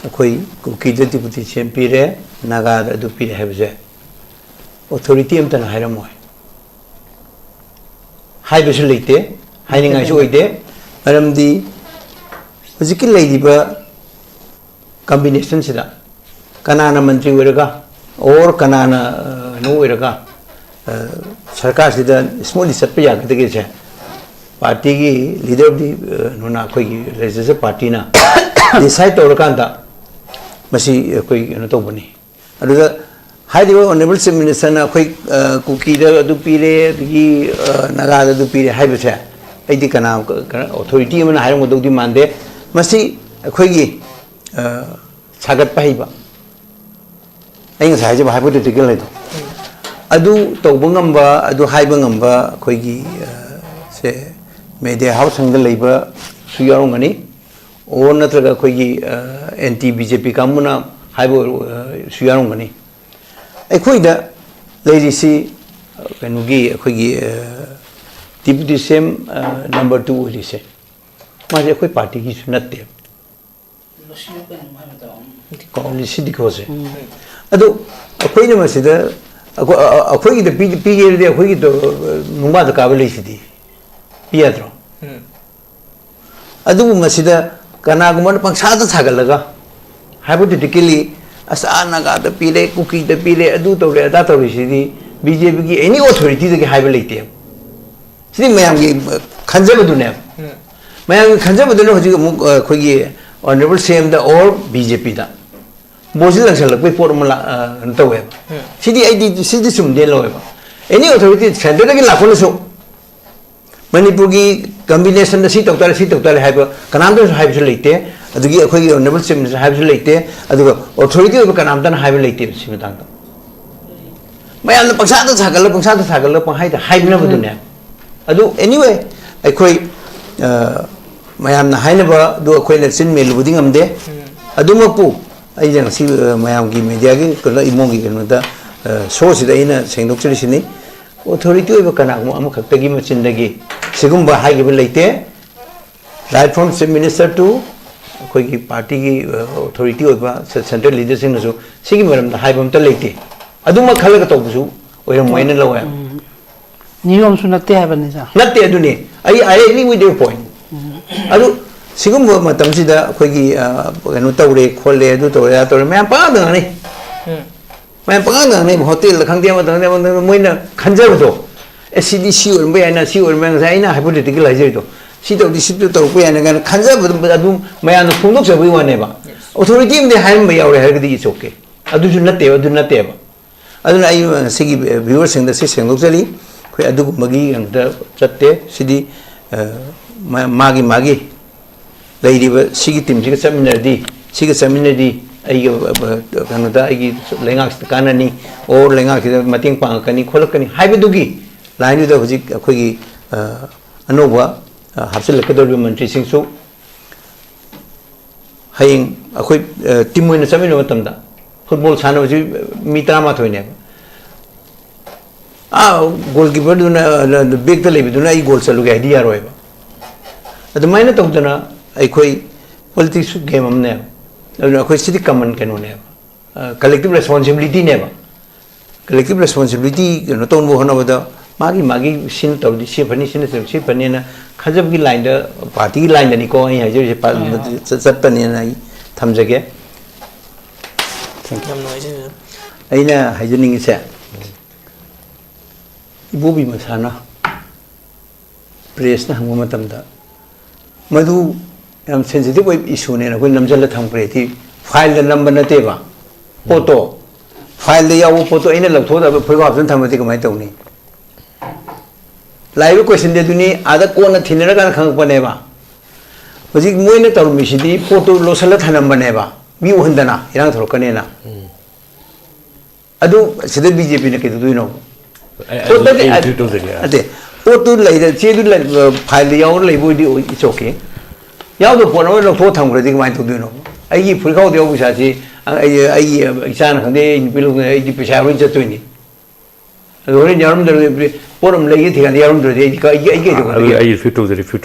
ꯑꯩꯈꯣꯏ ꯀꯨꯀꯤꯗ deputy CM ꯄꯤꯔꯦ, ꯅꯥꯒꯥꯗ ꯑꯗꯨ ꯄꯤꯔꯦ ꯍꯥꯏꯕꯁꯦ authority ꯑꯝꯇꯅ ꯍꯥꯏꯔꯝꯃꯣꯏ꯫ ꯍꯥꯏꯕꯁꯨ ꯂꯩꯇꯦ, ꯍꯥꯏꯅꯤꯡꯉꯥꯏꯁꯨ ꯑꯣꯏꯗꯦ꯫ ꯃꯔꯝꯗꯤ ꯍꯧꯖꯤꯛꯀꯤ ꯂꯩꯔꯤꯕ combinationꯁꯤꯗ ꯀꯅꯥꯅ ꯃꯟꯇ꯭ꯔꯤ ꯑꯣꯏꯔꯒ, or ꯀꯅꯥꯅ, ꯑ, ꯀꯩꯅꯣ ꯑꯣꯏꯔꯒ, ꯑ, ꯁꯔꯀꯥꯔꯁꯤꯗ smoothly ꯆꯠꯄ ꯌꯥꯒꯗꯒꯦꯁꯦ partyꯒꯤ leader of the, ꯑ, ꯀꯩꯅꯣꯅ, ꯑꯩꯈꯣꯏꯒꯤ legislature partyꯅ decide ꯇꯧꯔꯀꯥꯟꯗ ꯃꯁꯤ ꯑꯩꯈꯣꯏ ꯀꯩꯅꯣ ꯇꯧꯕꯅꯤ꯫ ꯑꯗꯨꯗ ꯍꯥꯏꯔꯤꯕ honourable chief ministerꯅ ꯑꯩꯈꯣꯏ, ꯑ, ꯀꯨꯀꯤꯗ ꯑꯗꯨ ꯄꯤꯔꯦ, ꯑꯗꯒꯤ, ꯑ, ꯅꯥꯒꯥꯗ ꯑꯗꯨ ꯄꯤꯔꯦ ꯍꯥꯏꯕꯁꯦ ꯑꯩꯗꯤ ꯀꯅꯥ, ꯀꯅꯥ authority ꯑꯃꯅ ꯍꯥꯏꯔꯝꯒꯗꯧꯗꯤ ꯃꯥꯟꯗꯦ꯫ ꯃꯁꯤ ꯑꯩꯈꯣꯏꯒꯤ, ꯑ, ꯁꯥꯒꯠꯄ ꯍꯩꯕ, ꯑꯩ ꯉꯁꯥꯏ ꯍꯥꯏꯖꯕ hypothetical ꯍꯥꯏꯗꯣ, ꯑꯗꯨ ꯇꯧꯕ ꯉꯝꯕ, ꯑꯗꯨ ꯍꯥꯏꯕ ꯉꯝꯕ ꯑꯩꯈꯣꯏꯒꯤ, ꯑ, ꯁꯦ, ꯃꯦꯗꯤꯌꯥ ꯍꯥꯎꯁꯁꯤꯡꯗ ꯂꯩꯕꯁꯨ ꯌꯥꯎꯔꯝꯒꯅꯤ, ꯑꯣꯔ ꯅꯠꯇ꯭ꯔꯒ ꯑꯩꯈꯣꯏꯒꯤ, ꯑ, ꯑꯦꯟꯇꯤ ꯕꯤ ꯖꯦ ꯄꯤ ꯀꯥꯡꯕꯨꯅ ꯍꯥꯏꯕ ꯑꯣꯏꯔ-, ꯑ, ꯁꯨ ꯌꯥꯎꯔꯝꯒꯅꯤ꯫ ꯑꯩꯈꯣꯏꯗ ꯂꯩꯔꯤꯁꯤ, ꯑ, ꯀꯩꯅꯣꯒꯤ, ꯑꯩꯈꯣꯏꯒꯤ, ꯑ, ꯗꯤꯄ꯭ꯌꯨꯇꯤ ꯁꯤ ꯑꯦꯝ, ꯑ, ꯅꯝꯕꯔ ꯇꯨ ꯑꯣꯏꯔꯤꯁꯦ, ꯃꯥꯁꯦ ꯑꯩꯈꯣꯏ ꯄꯥꯔꯇꯤꯒꯤꯁꯨ ꯅꯠꯇꯦꯕ꯫ ꯀꯥꯎꯔꯤ ꯁꯤꯗꯤꯀꯣꯁꯦ꯫ ꯑꯗꯨ ꯑꯩꯈꯣꯏꯅ ꯃꯁꯤꯗ, ꯑꯩꯈꯣ-, ꯑ-, ꯑ-, ꯑꯩꯈꯣꯏꯒꯤꯗ ꯄꯤ-, ꯄꯤꯒꯦ ꯍꯥꯏꯔꯗꯤ ꯑꯩꯈꯣꯏꯒꯤꯗ, ꯑ, ꯅꯨꯡꯕꯥꯗ ꯀꯥꯕ ꯂꯩꯁꯤꯗꯤ꯫ ꯄꯤ ꯌꯥꯗ꯭ꯔꯣ? ꯑꯗꯨꯕꯨ ꯃꯁꯤꯗ ꯀꯅꯥꯒꯨꯝꯕꯅ ꯄꯪꯁꯥꯗ ꯁꯥꯒꯠꯂꯒ, hypothetically, "ꯑꯁ, ꯑꯥ ꯅꯥꯒꯥꯗ ꯄꯤꯔꯦ, ꯀꯨꯀꯤꯗ ꯄꯤꯔꯦ, ꯑꯗꯨ ꯇꯧꯔꯦ, ꯑꯗꯥ ꯇꯧꯔꯦ", ꯁꯤꯗꯤ ꯕꯤ ꯖꯦ ꯄꯤꯒꯤ any authority ꯗꯒꯤ ꯍꯥꯏꯕ ꯂꯩꯇꯦ꯫ ꯁꯤꯗꯤ ꯃꯌꯥꯝꯒꯤ ꯈꯟꯖꯕꯗꯨꯅꯦꯕ꯫ ꯃꯌꯥꯝꯒꯤ ꯈꯟꯖꯕꯗꯨꯅ ꯍꯧꯖꯤꯛ ꯑꯃꯨꯛ, ꯑ, ꯑꯩꯈꯣꯏꯒꯤ honourable ꯁꯤ ꯑꯦꯝꯗ or ꯕꯤ ꯖꯦ ꯄꯤꯗ ꯕꯣꯠꯁꯤ ꯂꯪꯁꯜꯂꯛꯄꯒꯤ ꯄꯣꯠ ꯑꯃ ꯂꯥꯛ-, ꯑ, ꯀꯩꯅꯣ ꯇꯧꯋꯦꯕ꯫ ꯁꯤꯗꯤ ꯑꯩꯗꯤ, ꯁꯤꯗꯤ ꯆꯨꯝꯗꯦ ꯂꯧꯋꯦꯕ꯫ Any authority centre ꯗꯒꯤ ꯂꯥꯛꯄꯅꯁꯨ ꯃꯅꯤꯄꯨꯔꯒꯤ combination ꯗ ꯁꯤ ꯇꯧ ꯇꯥꯔꯦ, ꯁꯤ ꯇꯧ ꯇꯥꯔꯦ ꯍꯥꯏꯕ ꯀꯅꯥꯝꯇꯁꯨ ꯍꯥꯏꯕꯁꯨ ꯂꯩꯇꯦ꯫ ꯑꯗꯒꯤ ꯑꯩꯈꯣꯏꯒꯤ honourable chief minister ꯍꯥꯏꯕꯁꯨ ꯂꯩꯇꯦ꯫ ꯑꯗꯨꯒ authority ꯑꯣꯏꯕ ꯀꯅꯥꯝꯇꯅ ꯍꯥꯏꯕ ꯂꯩꯇꯦꯕ ꯁꯤ ꯃꯇꯥꯡꯗ꯫ ꯃꯌꯥꯝꯅ ꯄꯪꯁꯥꯗ ꯁꯥꯒꯠꯂ, ꯄꯪꯁꯥꯗ ꯁꯥꯒꯠꯂ, ꯄꯪꯍꯥꯏꯗ ꯍꯥꯏꯅꯕꯗꯨꯅꯦ꯫ ꯑꯗꯨ anyway, ꯑꯩꯈꯣꯏ, ꯑ, ꯃꯌꯥꯝꯅ ꯍꯥꯏꯅꯕ ꯑꯗꯨ ꯑꯩꯈꯣꯏꯅ ꯆꯤꯟ ꯃꯦꯜꯂꯨꯕꯗꯤ ꯉꯝꯗꯦ꯫ ꯑꯗꯨꯃꯛꯄꯨ ꯑꯩꯅ ꯉꯁꯤ, ꯑ, ꯃꯌꯥꯝꯒꯤ ꯃꯦꯗꯤꯌꯥꯒꯤ ꯀꯩꯅꯣ, ꯏꯃꯨꯡꯒꯤ ꯀꯩꯅꯣꯗ, ꯑ, ꯁꯣꯁꯤꯗ ꯑꯩꯅ ꯁꯦꯡꯗꯣꯛꯆꯔꯤꯁꯤꯅꯤ꯫ Authority ꯑꯣꯏꯕ ꯀꯅꯥꯒꯨꯝꯕ ꯑꯃꯈꯛꯇꯒꯤ ꯃꯆꯤꯟꯗꯒꯤ ꯁꯤꯒꯨꯝꯕ ꯍꯥꯏꯈꯤꯕ ꯂꯩꯇꯦ꯫ Right from chief minister to ꯑꯩꯈꯣꯏꯒꯤ ꯄꯥꯔꯇꯤꯒꯤ, ꯑ, authority ꯑꯣꯏꯕ ꯁꯦ-, central leader ꯁꯤꯡꯅꯁꯨ ꯁꯤꯒꯤ ꯃꯔꯝꯗ ꯍꯥꯏꯕ ꯑꯝꯇ ꯂꯩꯇꯦ꯫ ꯑꯗꯨꯃꯛ ꯈꯜꯂꯒ ꯇꯧꯕꯁꯨ ꯑꯣꯏꯔꯝꯃꯣꯏꯅ ꯂꯧꯋꯦ꯫ ꯅꯤꯌꯣꯝꯁꯨ ꯅꯠꯇꯦ ꯍꯥꯏꯕꯅꯤꯗ꯫ ꯅꯠꯇꯦ, ꯑꯗꯨꯅꯤ꯫ ꯑꯩ, I agree with your point. ꯑꯗꯨ ꯁꯤꯒꯨꯝꯕ ꯃꯇꯝꯁꯤꯗ ꯑꯩꯈꯣꯏꯒꯤ, ꯑ, ꯀꯩꯅꯣ ꯇꯧꯔꯦ, ꯈꯣꯠꯂꯦ, ꯑꯗꯨ ꯇꯧꯔꯦ, ꯑꯗꯥ ꯇꯧꯔꯦ, ꯃꯌꯥꯝ ꯄꯪꯉꯥꯡꯗ ꯉꯥꯡꯅꯩ꯫ ꯃꯌꯥꯝ ꯄꯪꯉꯥꯡꯗ ꯉꯥꯡꯅꯩ, ꯍꯣꯇꯦꯜꯗ ꯈꯪꯗꯦ, ꯑꯃꯗ ꯈꯪꯗꯦ, ꯑꯃꯗ ꯈꯪꯗꯦ, ꯃꯣꯏꯅ ꯈꯟꯖꯕꯗꯣ, "ꯑꯦ, ꯁꯤꯗꯤ ꯁꯤ ꯑꯣꯏꯔꯝꯕ ꯌꯥꯏꯅ, ꯁꯤ ꯑꯣꯏꯔꯝꯕ ꯌꯥꯏ", ꯉꯁꯥꯏ ꯑꯩꯅ hypothetical ꯍꯥꯏꯖꯔꯤꯗꯣ, "ꯁꯤ ꯇꯧꯔꯗꯤ ꯁꯤ ꯇꯧꯔꯛꯄ ꯌꯥꯏꯅ" ꯀꯥꯏꯅ ꯈꯟꯖꯕꯗꯨ ꯑꯗꯨꯝ ꯃꯌꯥꯝꯅ ꯐꯣꯡꯗꯣꯛꯆꯕꯒꯤ ꯋꯥꯅꯦꯕ꯫ Authority ꯑꯃꯗꯤ ꯍꯥꯏꯔꯝꯕ ꯌꯥꯎꯔꯦ ꯍꯥꯏꯔꯒꯗꯤ it's okay. ꯑꯗꯨꯁꯨ ꯅꯠꯇꯦꯕ, ꯑꯗꯨ ꯅꯠꯇꯦꯕ꯫ ꯑꯗꯨꯅ ꯑꯩ ꯉꯁꯤꯒꯤ viewer ꯁꯤꯡꯗ ꯁꯤ ꯁꯦꯡꯗꯣꯛꯆꯔꯤ꯫ ꯑꯩꯈꯣꯏ ꯑꯗꯨꯒꯨꯝꯕꯒꯤ ꯀꯩꯅꯣꯗ ꯆꯠꯇꯦ꯫ ꯁꯤꯗꯤ, ꯑ, ꯃꯥ-, ꯃꯥꯒꯤ, ꯃꯥꯒꯤ ꯂꯩꯔꯤꯕ ꯁꯤꯒꯤ team ꯁꯤꯒ ꯆꯠꯃꯤꯟꯅꯔꯗꯤ, ꯁꯤꯒ ꯆꯠꯃꯤꯟꯅꯔꯗꯤ, ꯑꯩꯒꯤ ꯀꯩꯅꯣꯗ, ꯑꯩꯒꯤ ꯂꯩꯉꯥꯛꯁꯤꯗ ꯀꯥꯟꯅꯅꯤ, ꯑꯣꯔ ꯂꯩꯉꯥꯛꯁꯤꯗ ꯃꯇꯦꯡ ꯄꯥꯡꯉꯛꯀꯅꯤ ꯈꯣꯠꯂꯛꯀꯅꯤ ꯍꯥꯏꯕꯗꯨꯒꯤ ꯂꯥꯏꯟꯗꯨꯗ ꯍꯧꯖꯤꯛ ꯑꯩꯈꯣꯏꯒꯤ ꯑꯅꯧꯕ ꯍꯥꯞꯆꯤꯜꯂꯛꯀꯗꯧꯔꯤꯕ ꯃꯟꯇ꯭ꯔꯤꯁꯤꯡꯁꯨ ꯍꯌꯦꯡ ꯑꯩꯈꯣꯏ ꯇꯤꯝ ꯑꯣꯏꯅ ꯆꯠꯃꯤꯟꯅꯕ ꯃꯇꯝꯗ ꯐꯨꯠꯕꯣꯜ ꯁꯥꯟꯅꯕꯁꯤ ꯃꯤ ꯇꯔꯥꯃꯥꯊꯣꯏꯅꯦꯕ꯫ ꯑꯥ, ꯒꯣꯜꯀꯤꯄꯔꯗꯨꯅ, ꯕꯦꯛꯇ ꯂꯩꯕꯗꯨꯅ ꯑꯩ ꯒꯣꯜ ꯆꯠꯂꯨꯒꯦ ꯍꯥꯏꯗꯤ ꯌꯥꯔꯣꯏꯕ꯫ ꯑꯗꯨꯃꯥꯏꯅ ꯇꯧꯗꯅ ꯑꯩꯈꯣꯏ ꯄꯣꯂꯤꯇꯤꯛꯁꯁꯨ ꯒꯦꯝ ꯑꯃꯅꯦꯕ꯫ ꯑꯗꯨꯅ ꯑꯩꯈꯣꯏ ꯁꯤꯗꯤ ꯀꯃꯟ ꯀꯩꯅꯣꯅꯦꯕ, ꯀꯂꯦꯛꯇꯤꯞ ꯔꯦꯁꯄꯣꯟꯁꯤꯕꯤꯂꯤꯇꯤꯅꯦꯕ꯫ ꯀꯂꯦꯛꯇꯤꯞ ꯔꯦꯁꯄꯣꯟꯁꯤꯕꯤꯂꯤꯇꯤ ꯀꯩꯅꯣ ꯇꯧꯅꯕ ꯍꯣꯠꯅꯕꯗ ꯃꯥꯒꯤ ꯃꯥꯒꯤ ꯁꯤꯅ ꯇꯧꯔꯗꯤ ꯁꯤ ꯐꯅꯤ, ꯁꯤꯅ ꯇꯧꯔꯗꯤ ꯁꯤ ꯐꯅꯤꯅ ꯈꯟꯖꯕꯒꯤ ꯂꯥꯏꯟꯗ, ꯄꯥꯔꯇꯤꯒꯤ ꯂꯥꯏꯟꯗꯅꯤꯀꯣ ꯑꯩ ꯍꯥꯏꯖꯔꯤꯁꯦ, ꯄꯥ-, ꯎꯝ꯫ ꯆꯠ-, ꯆꯠꯄꯅꯦꯅ ꯑꯩ ꯊꯝꯖꯒꯦ꯫ Thank you꯫ ꯌꯥꯝ ꯅꯨꯡꯉꯥꯏꯖꯩ, ꯃꯦꯝ꯫ ꯑꯩꯅ ꯍꯥꯏꯖꯅꯤꯡꯉꯤꯁꯦ, ꯏꯕꯣꯕꯤ ꯃꯁꯥꯅ ꯄ꯭ꯔꯦꯁꯅ ꯍꯪꯕ ꯃꯇꯝꯗ ꯃꯗꯨ ꯌꯥꯝ ꯁꯦꯟꯁꯤꯇꯤꯚ ꯑꯣꯏꯕ ꯏꯁꯨꯅꯦꯅ ꯑꯩꯈꯣꯏ ꯅꯝꯁꯤꯜꯂ ꯊꯝꯈ꯭ꯔꯦ꯫ ꯁꯤ ꯐꯥꯏꯜꯗ ꯅꯝꯕ ꯅꯠꯇꯦꯕ ꯄꯣꯠꯇꯣ꯫ ꯐꯥꯏꯜꯗ ꯌꯥꯎꯕ ꯄꯣꯠꯇꯣ ꯑꯩꯅ ꯂꯧꯊꯣꯛꯑꯒ ꯐꯨꯔꯤꯠ ꯍꯥꯞꯆꯤꯟ ꯊꯝꯃꯗꯤ ꯀꯃꯥꯏꯅ ꯇꯧꯅꯤ? ꯂꯥꯛꯏꯕ ꯀꯣꯏꯁꯟꯗꯤ ꯑꯗꯨꯅꯤ, ꯑꯥꯗ ꯀꯣꯟꯅ ꯊꯤꯅꯔꯀꯥꯟꯗ ꯈꯪꯉꯛꯄꯅꯦꯕ꯫ ꯍꯧꯖꯤꯛ ꯃꯣꯏꯅ ꯇꯧꯔꯝꯃꯤꯁꯤꯗꯤ ꯄꯣꯠꯇꯨ ꯂꯣꯠꯁꯤꯜꯂ ꯊꯅꯝꯕꯅꯦꯕ, ꯃꯤ ꯎꯍꯟꯗꯅ ꯏꯔꯥꯡ ꯊꯣꯛꯂꯛꯀꯅꯦꯅ꯫ ꯑꯗꯨ ꯁꯤꯗ ꯕꯤ ꯖꯦ ꯄꯤꯅ ꯀꯩꯗꯧꯗꯣꯏꯅꯣ? ꯑꯩ, ꯑꯩ, ꯄꯣꯠꯇꯗꯤ ꯑꯩ ꯑ-, ꯔꯤꯐ꯭ꯌꯨꯠ ꯇꯧꯖꯒꯦ꯫ ꯅꯠꯇꯦ, ꯄꯣꯠꯇꯨ ꯂꯩꯔ, ꯆꯦꯗꯨ ꯂꯩ-, ꯐꯥꯏꯜꯗ ꯌꯥꯎꯔ ꯂꯩꯕ ꯑꯣꯏꯗꯤ it's okay꯫ ꯌꯥꯎꯗꯕ ꯄꯣꯠ ꯑꯃ ꯂꯧꯊꯣꯛꯑ ꯊꯝꯈ꯭ꯔꯗꯤ ꯀꯃꯥꯏꯅ ꯇꯧꯗꯣꯏꯅꯣ? ꯑꯩꯒꯤ ꯐꯨꯔꯤꯠꯈꯥꯎꯗ ꯌꯥꯎꯕ ꯄꯩꯁꯥꯁꯤ, ꯑ-, ꯑꯩ, ꯑꯩꯒꯤ ꯏꯆꯥꯅ ꯈꯪꯗꯦ, ꯑꯩ ꯅꯨꯄꯤ ꯂꯧꯗꯣꯏꯅꯤ, ꯑꯩꯗꯤ ꯄꯩꯁꯥ ꯂꯣꯏ ꯆꯠꯇꯣꯏꯅꯤ꯫ ꯑꯗꯣ ꯍꯣꯔꯦꯟ ꯌꯥꯎꯔꯝꯗ꯭ꯔꯗꯤ, ꯄꯣꯠ ꯑꯃ ꯂꯩꯒꯦ ꯊꯤꯀꯥꯟꯗ ꯌꯥꯎꯔꯝꯗ꯭ꯔꯗꯤ ꯑꯩꯗꯤ ꯀ-, ꯑꯩ, ꯑꯩ ꯀꯩꯗꯧꯒꯗꯒꯦ? ꯑꯗꯨ ꯑꯩ ꯔꯤꯐ꯭ꯌꯨꯠ ꯇꯧꯖꯔꯦ, ꯔꯤꯐ꯭ꯌꯨꯠ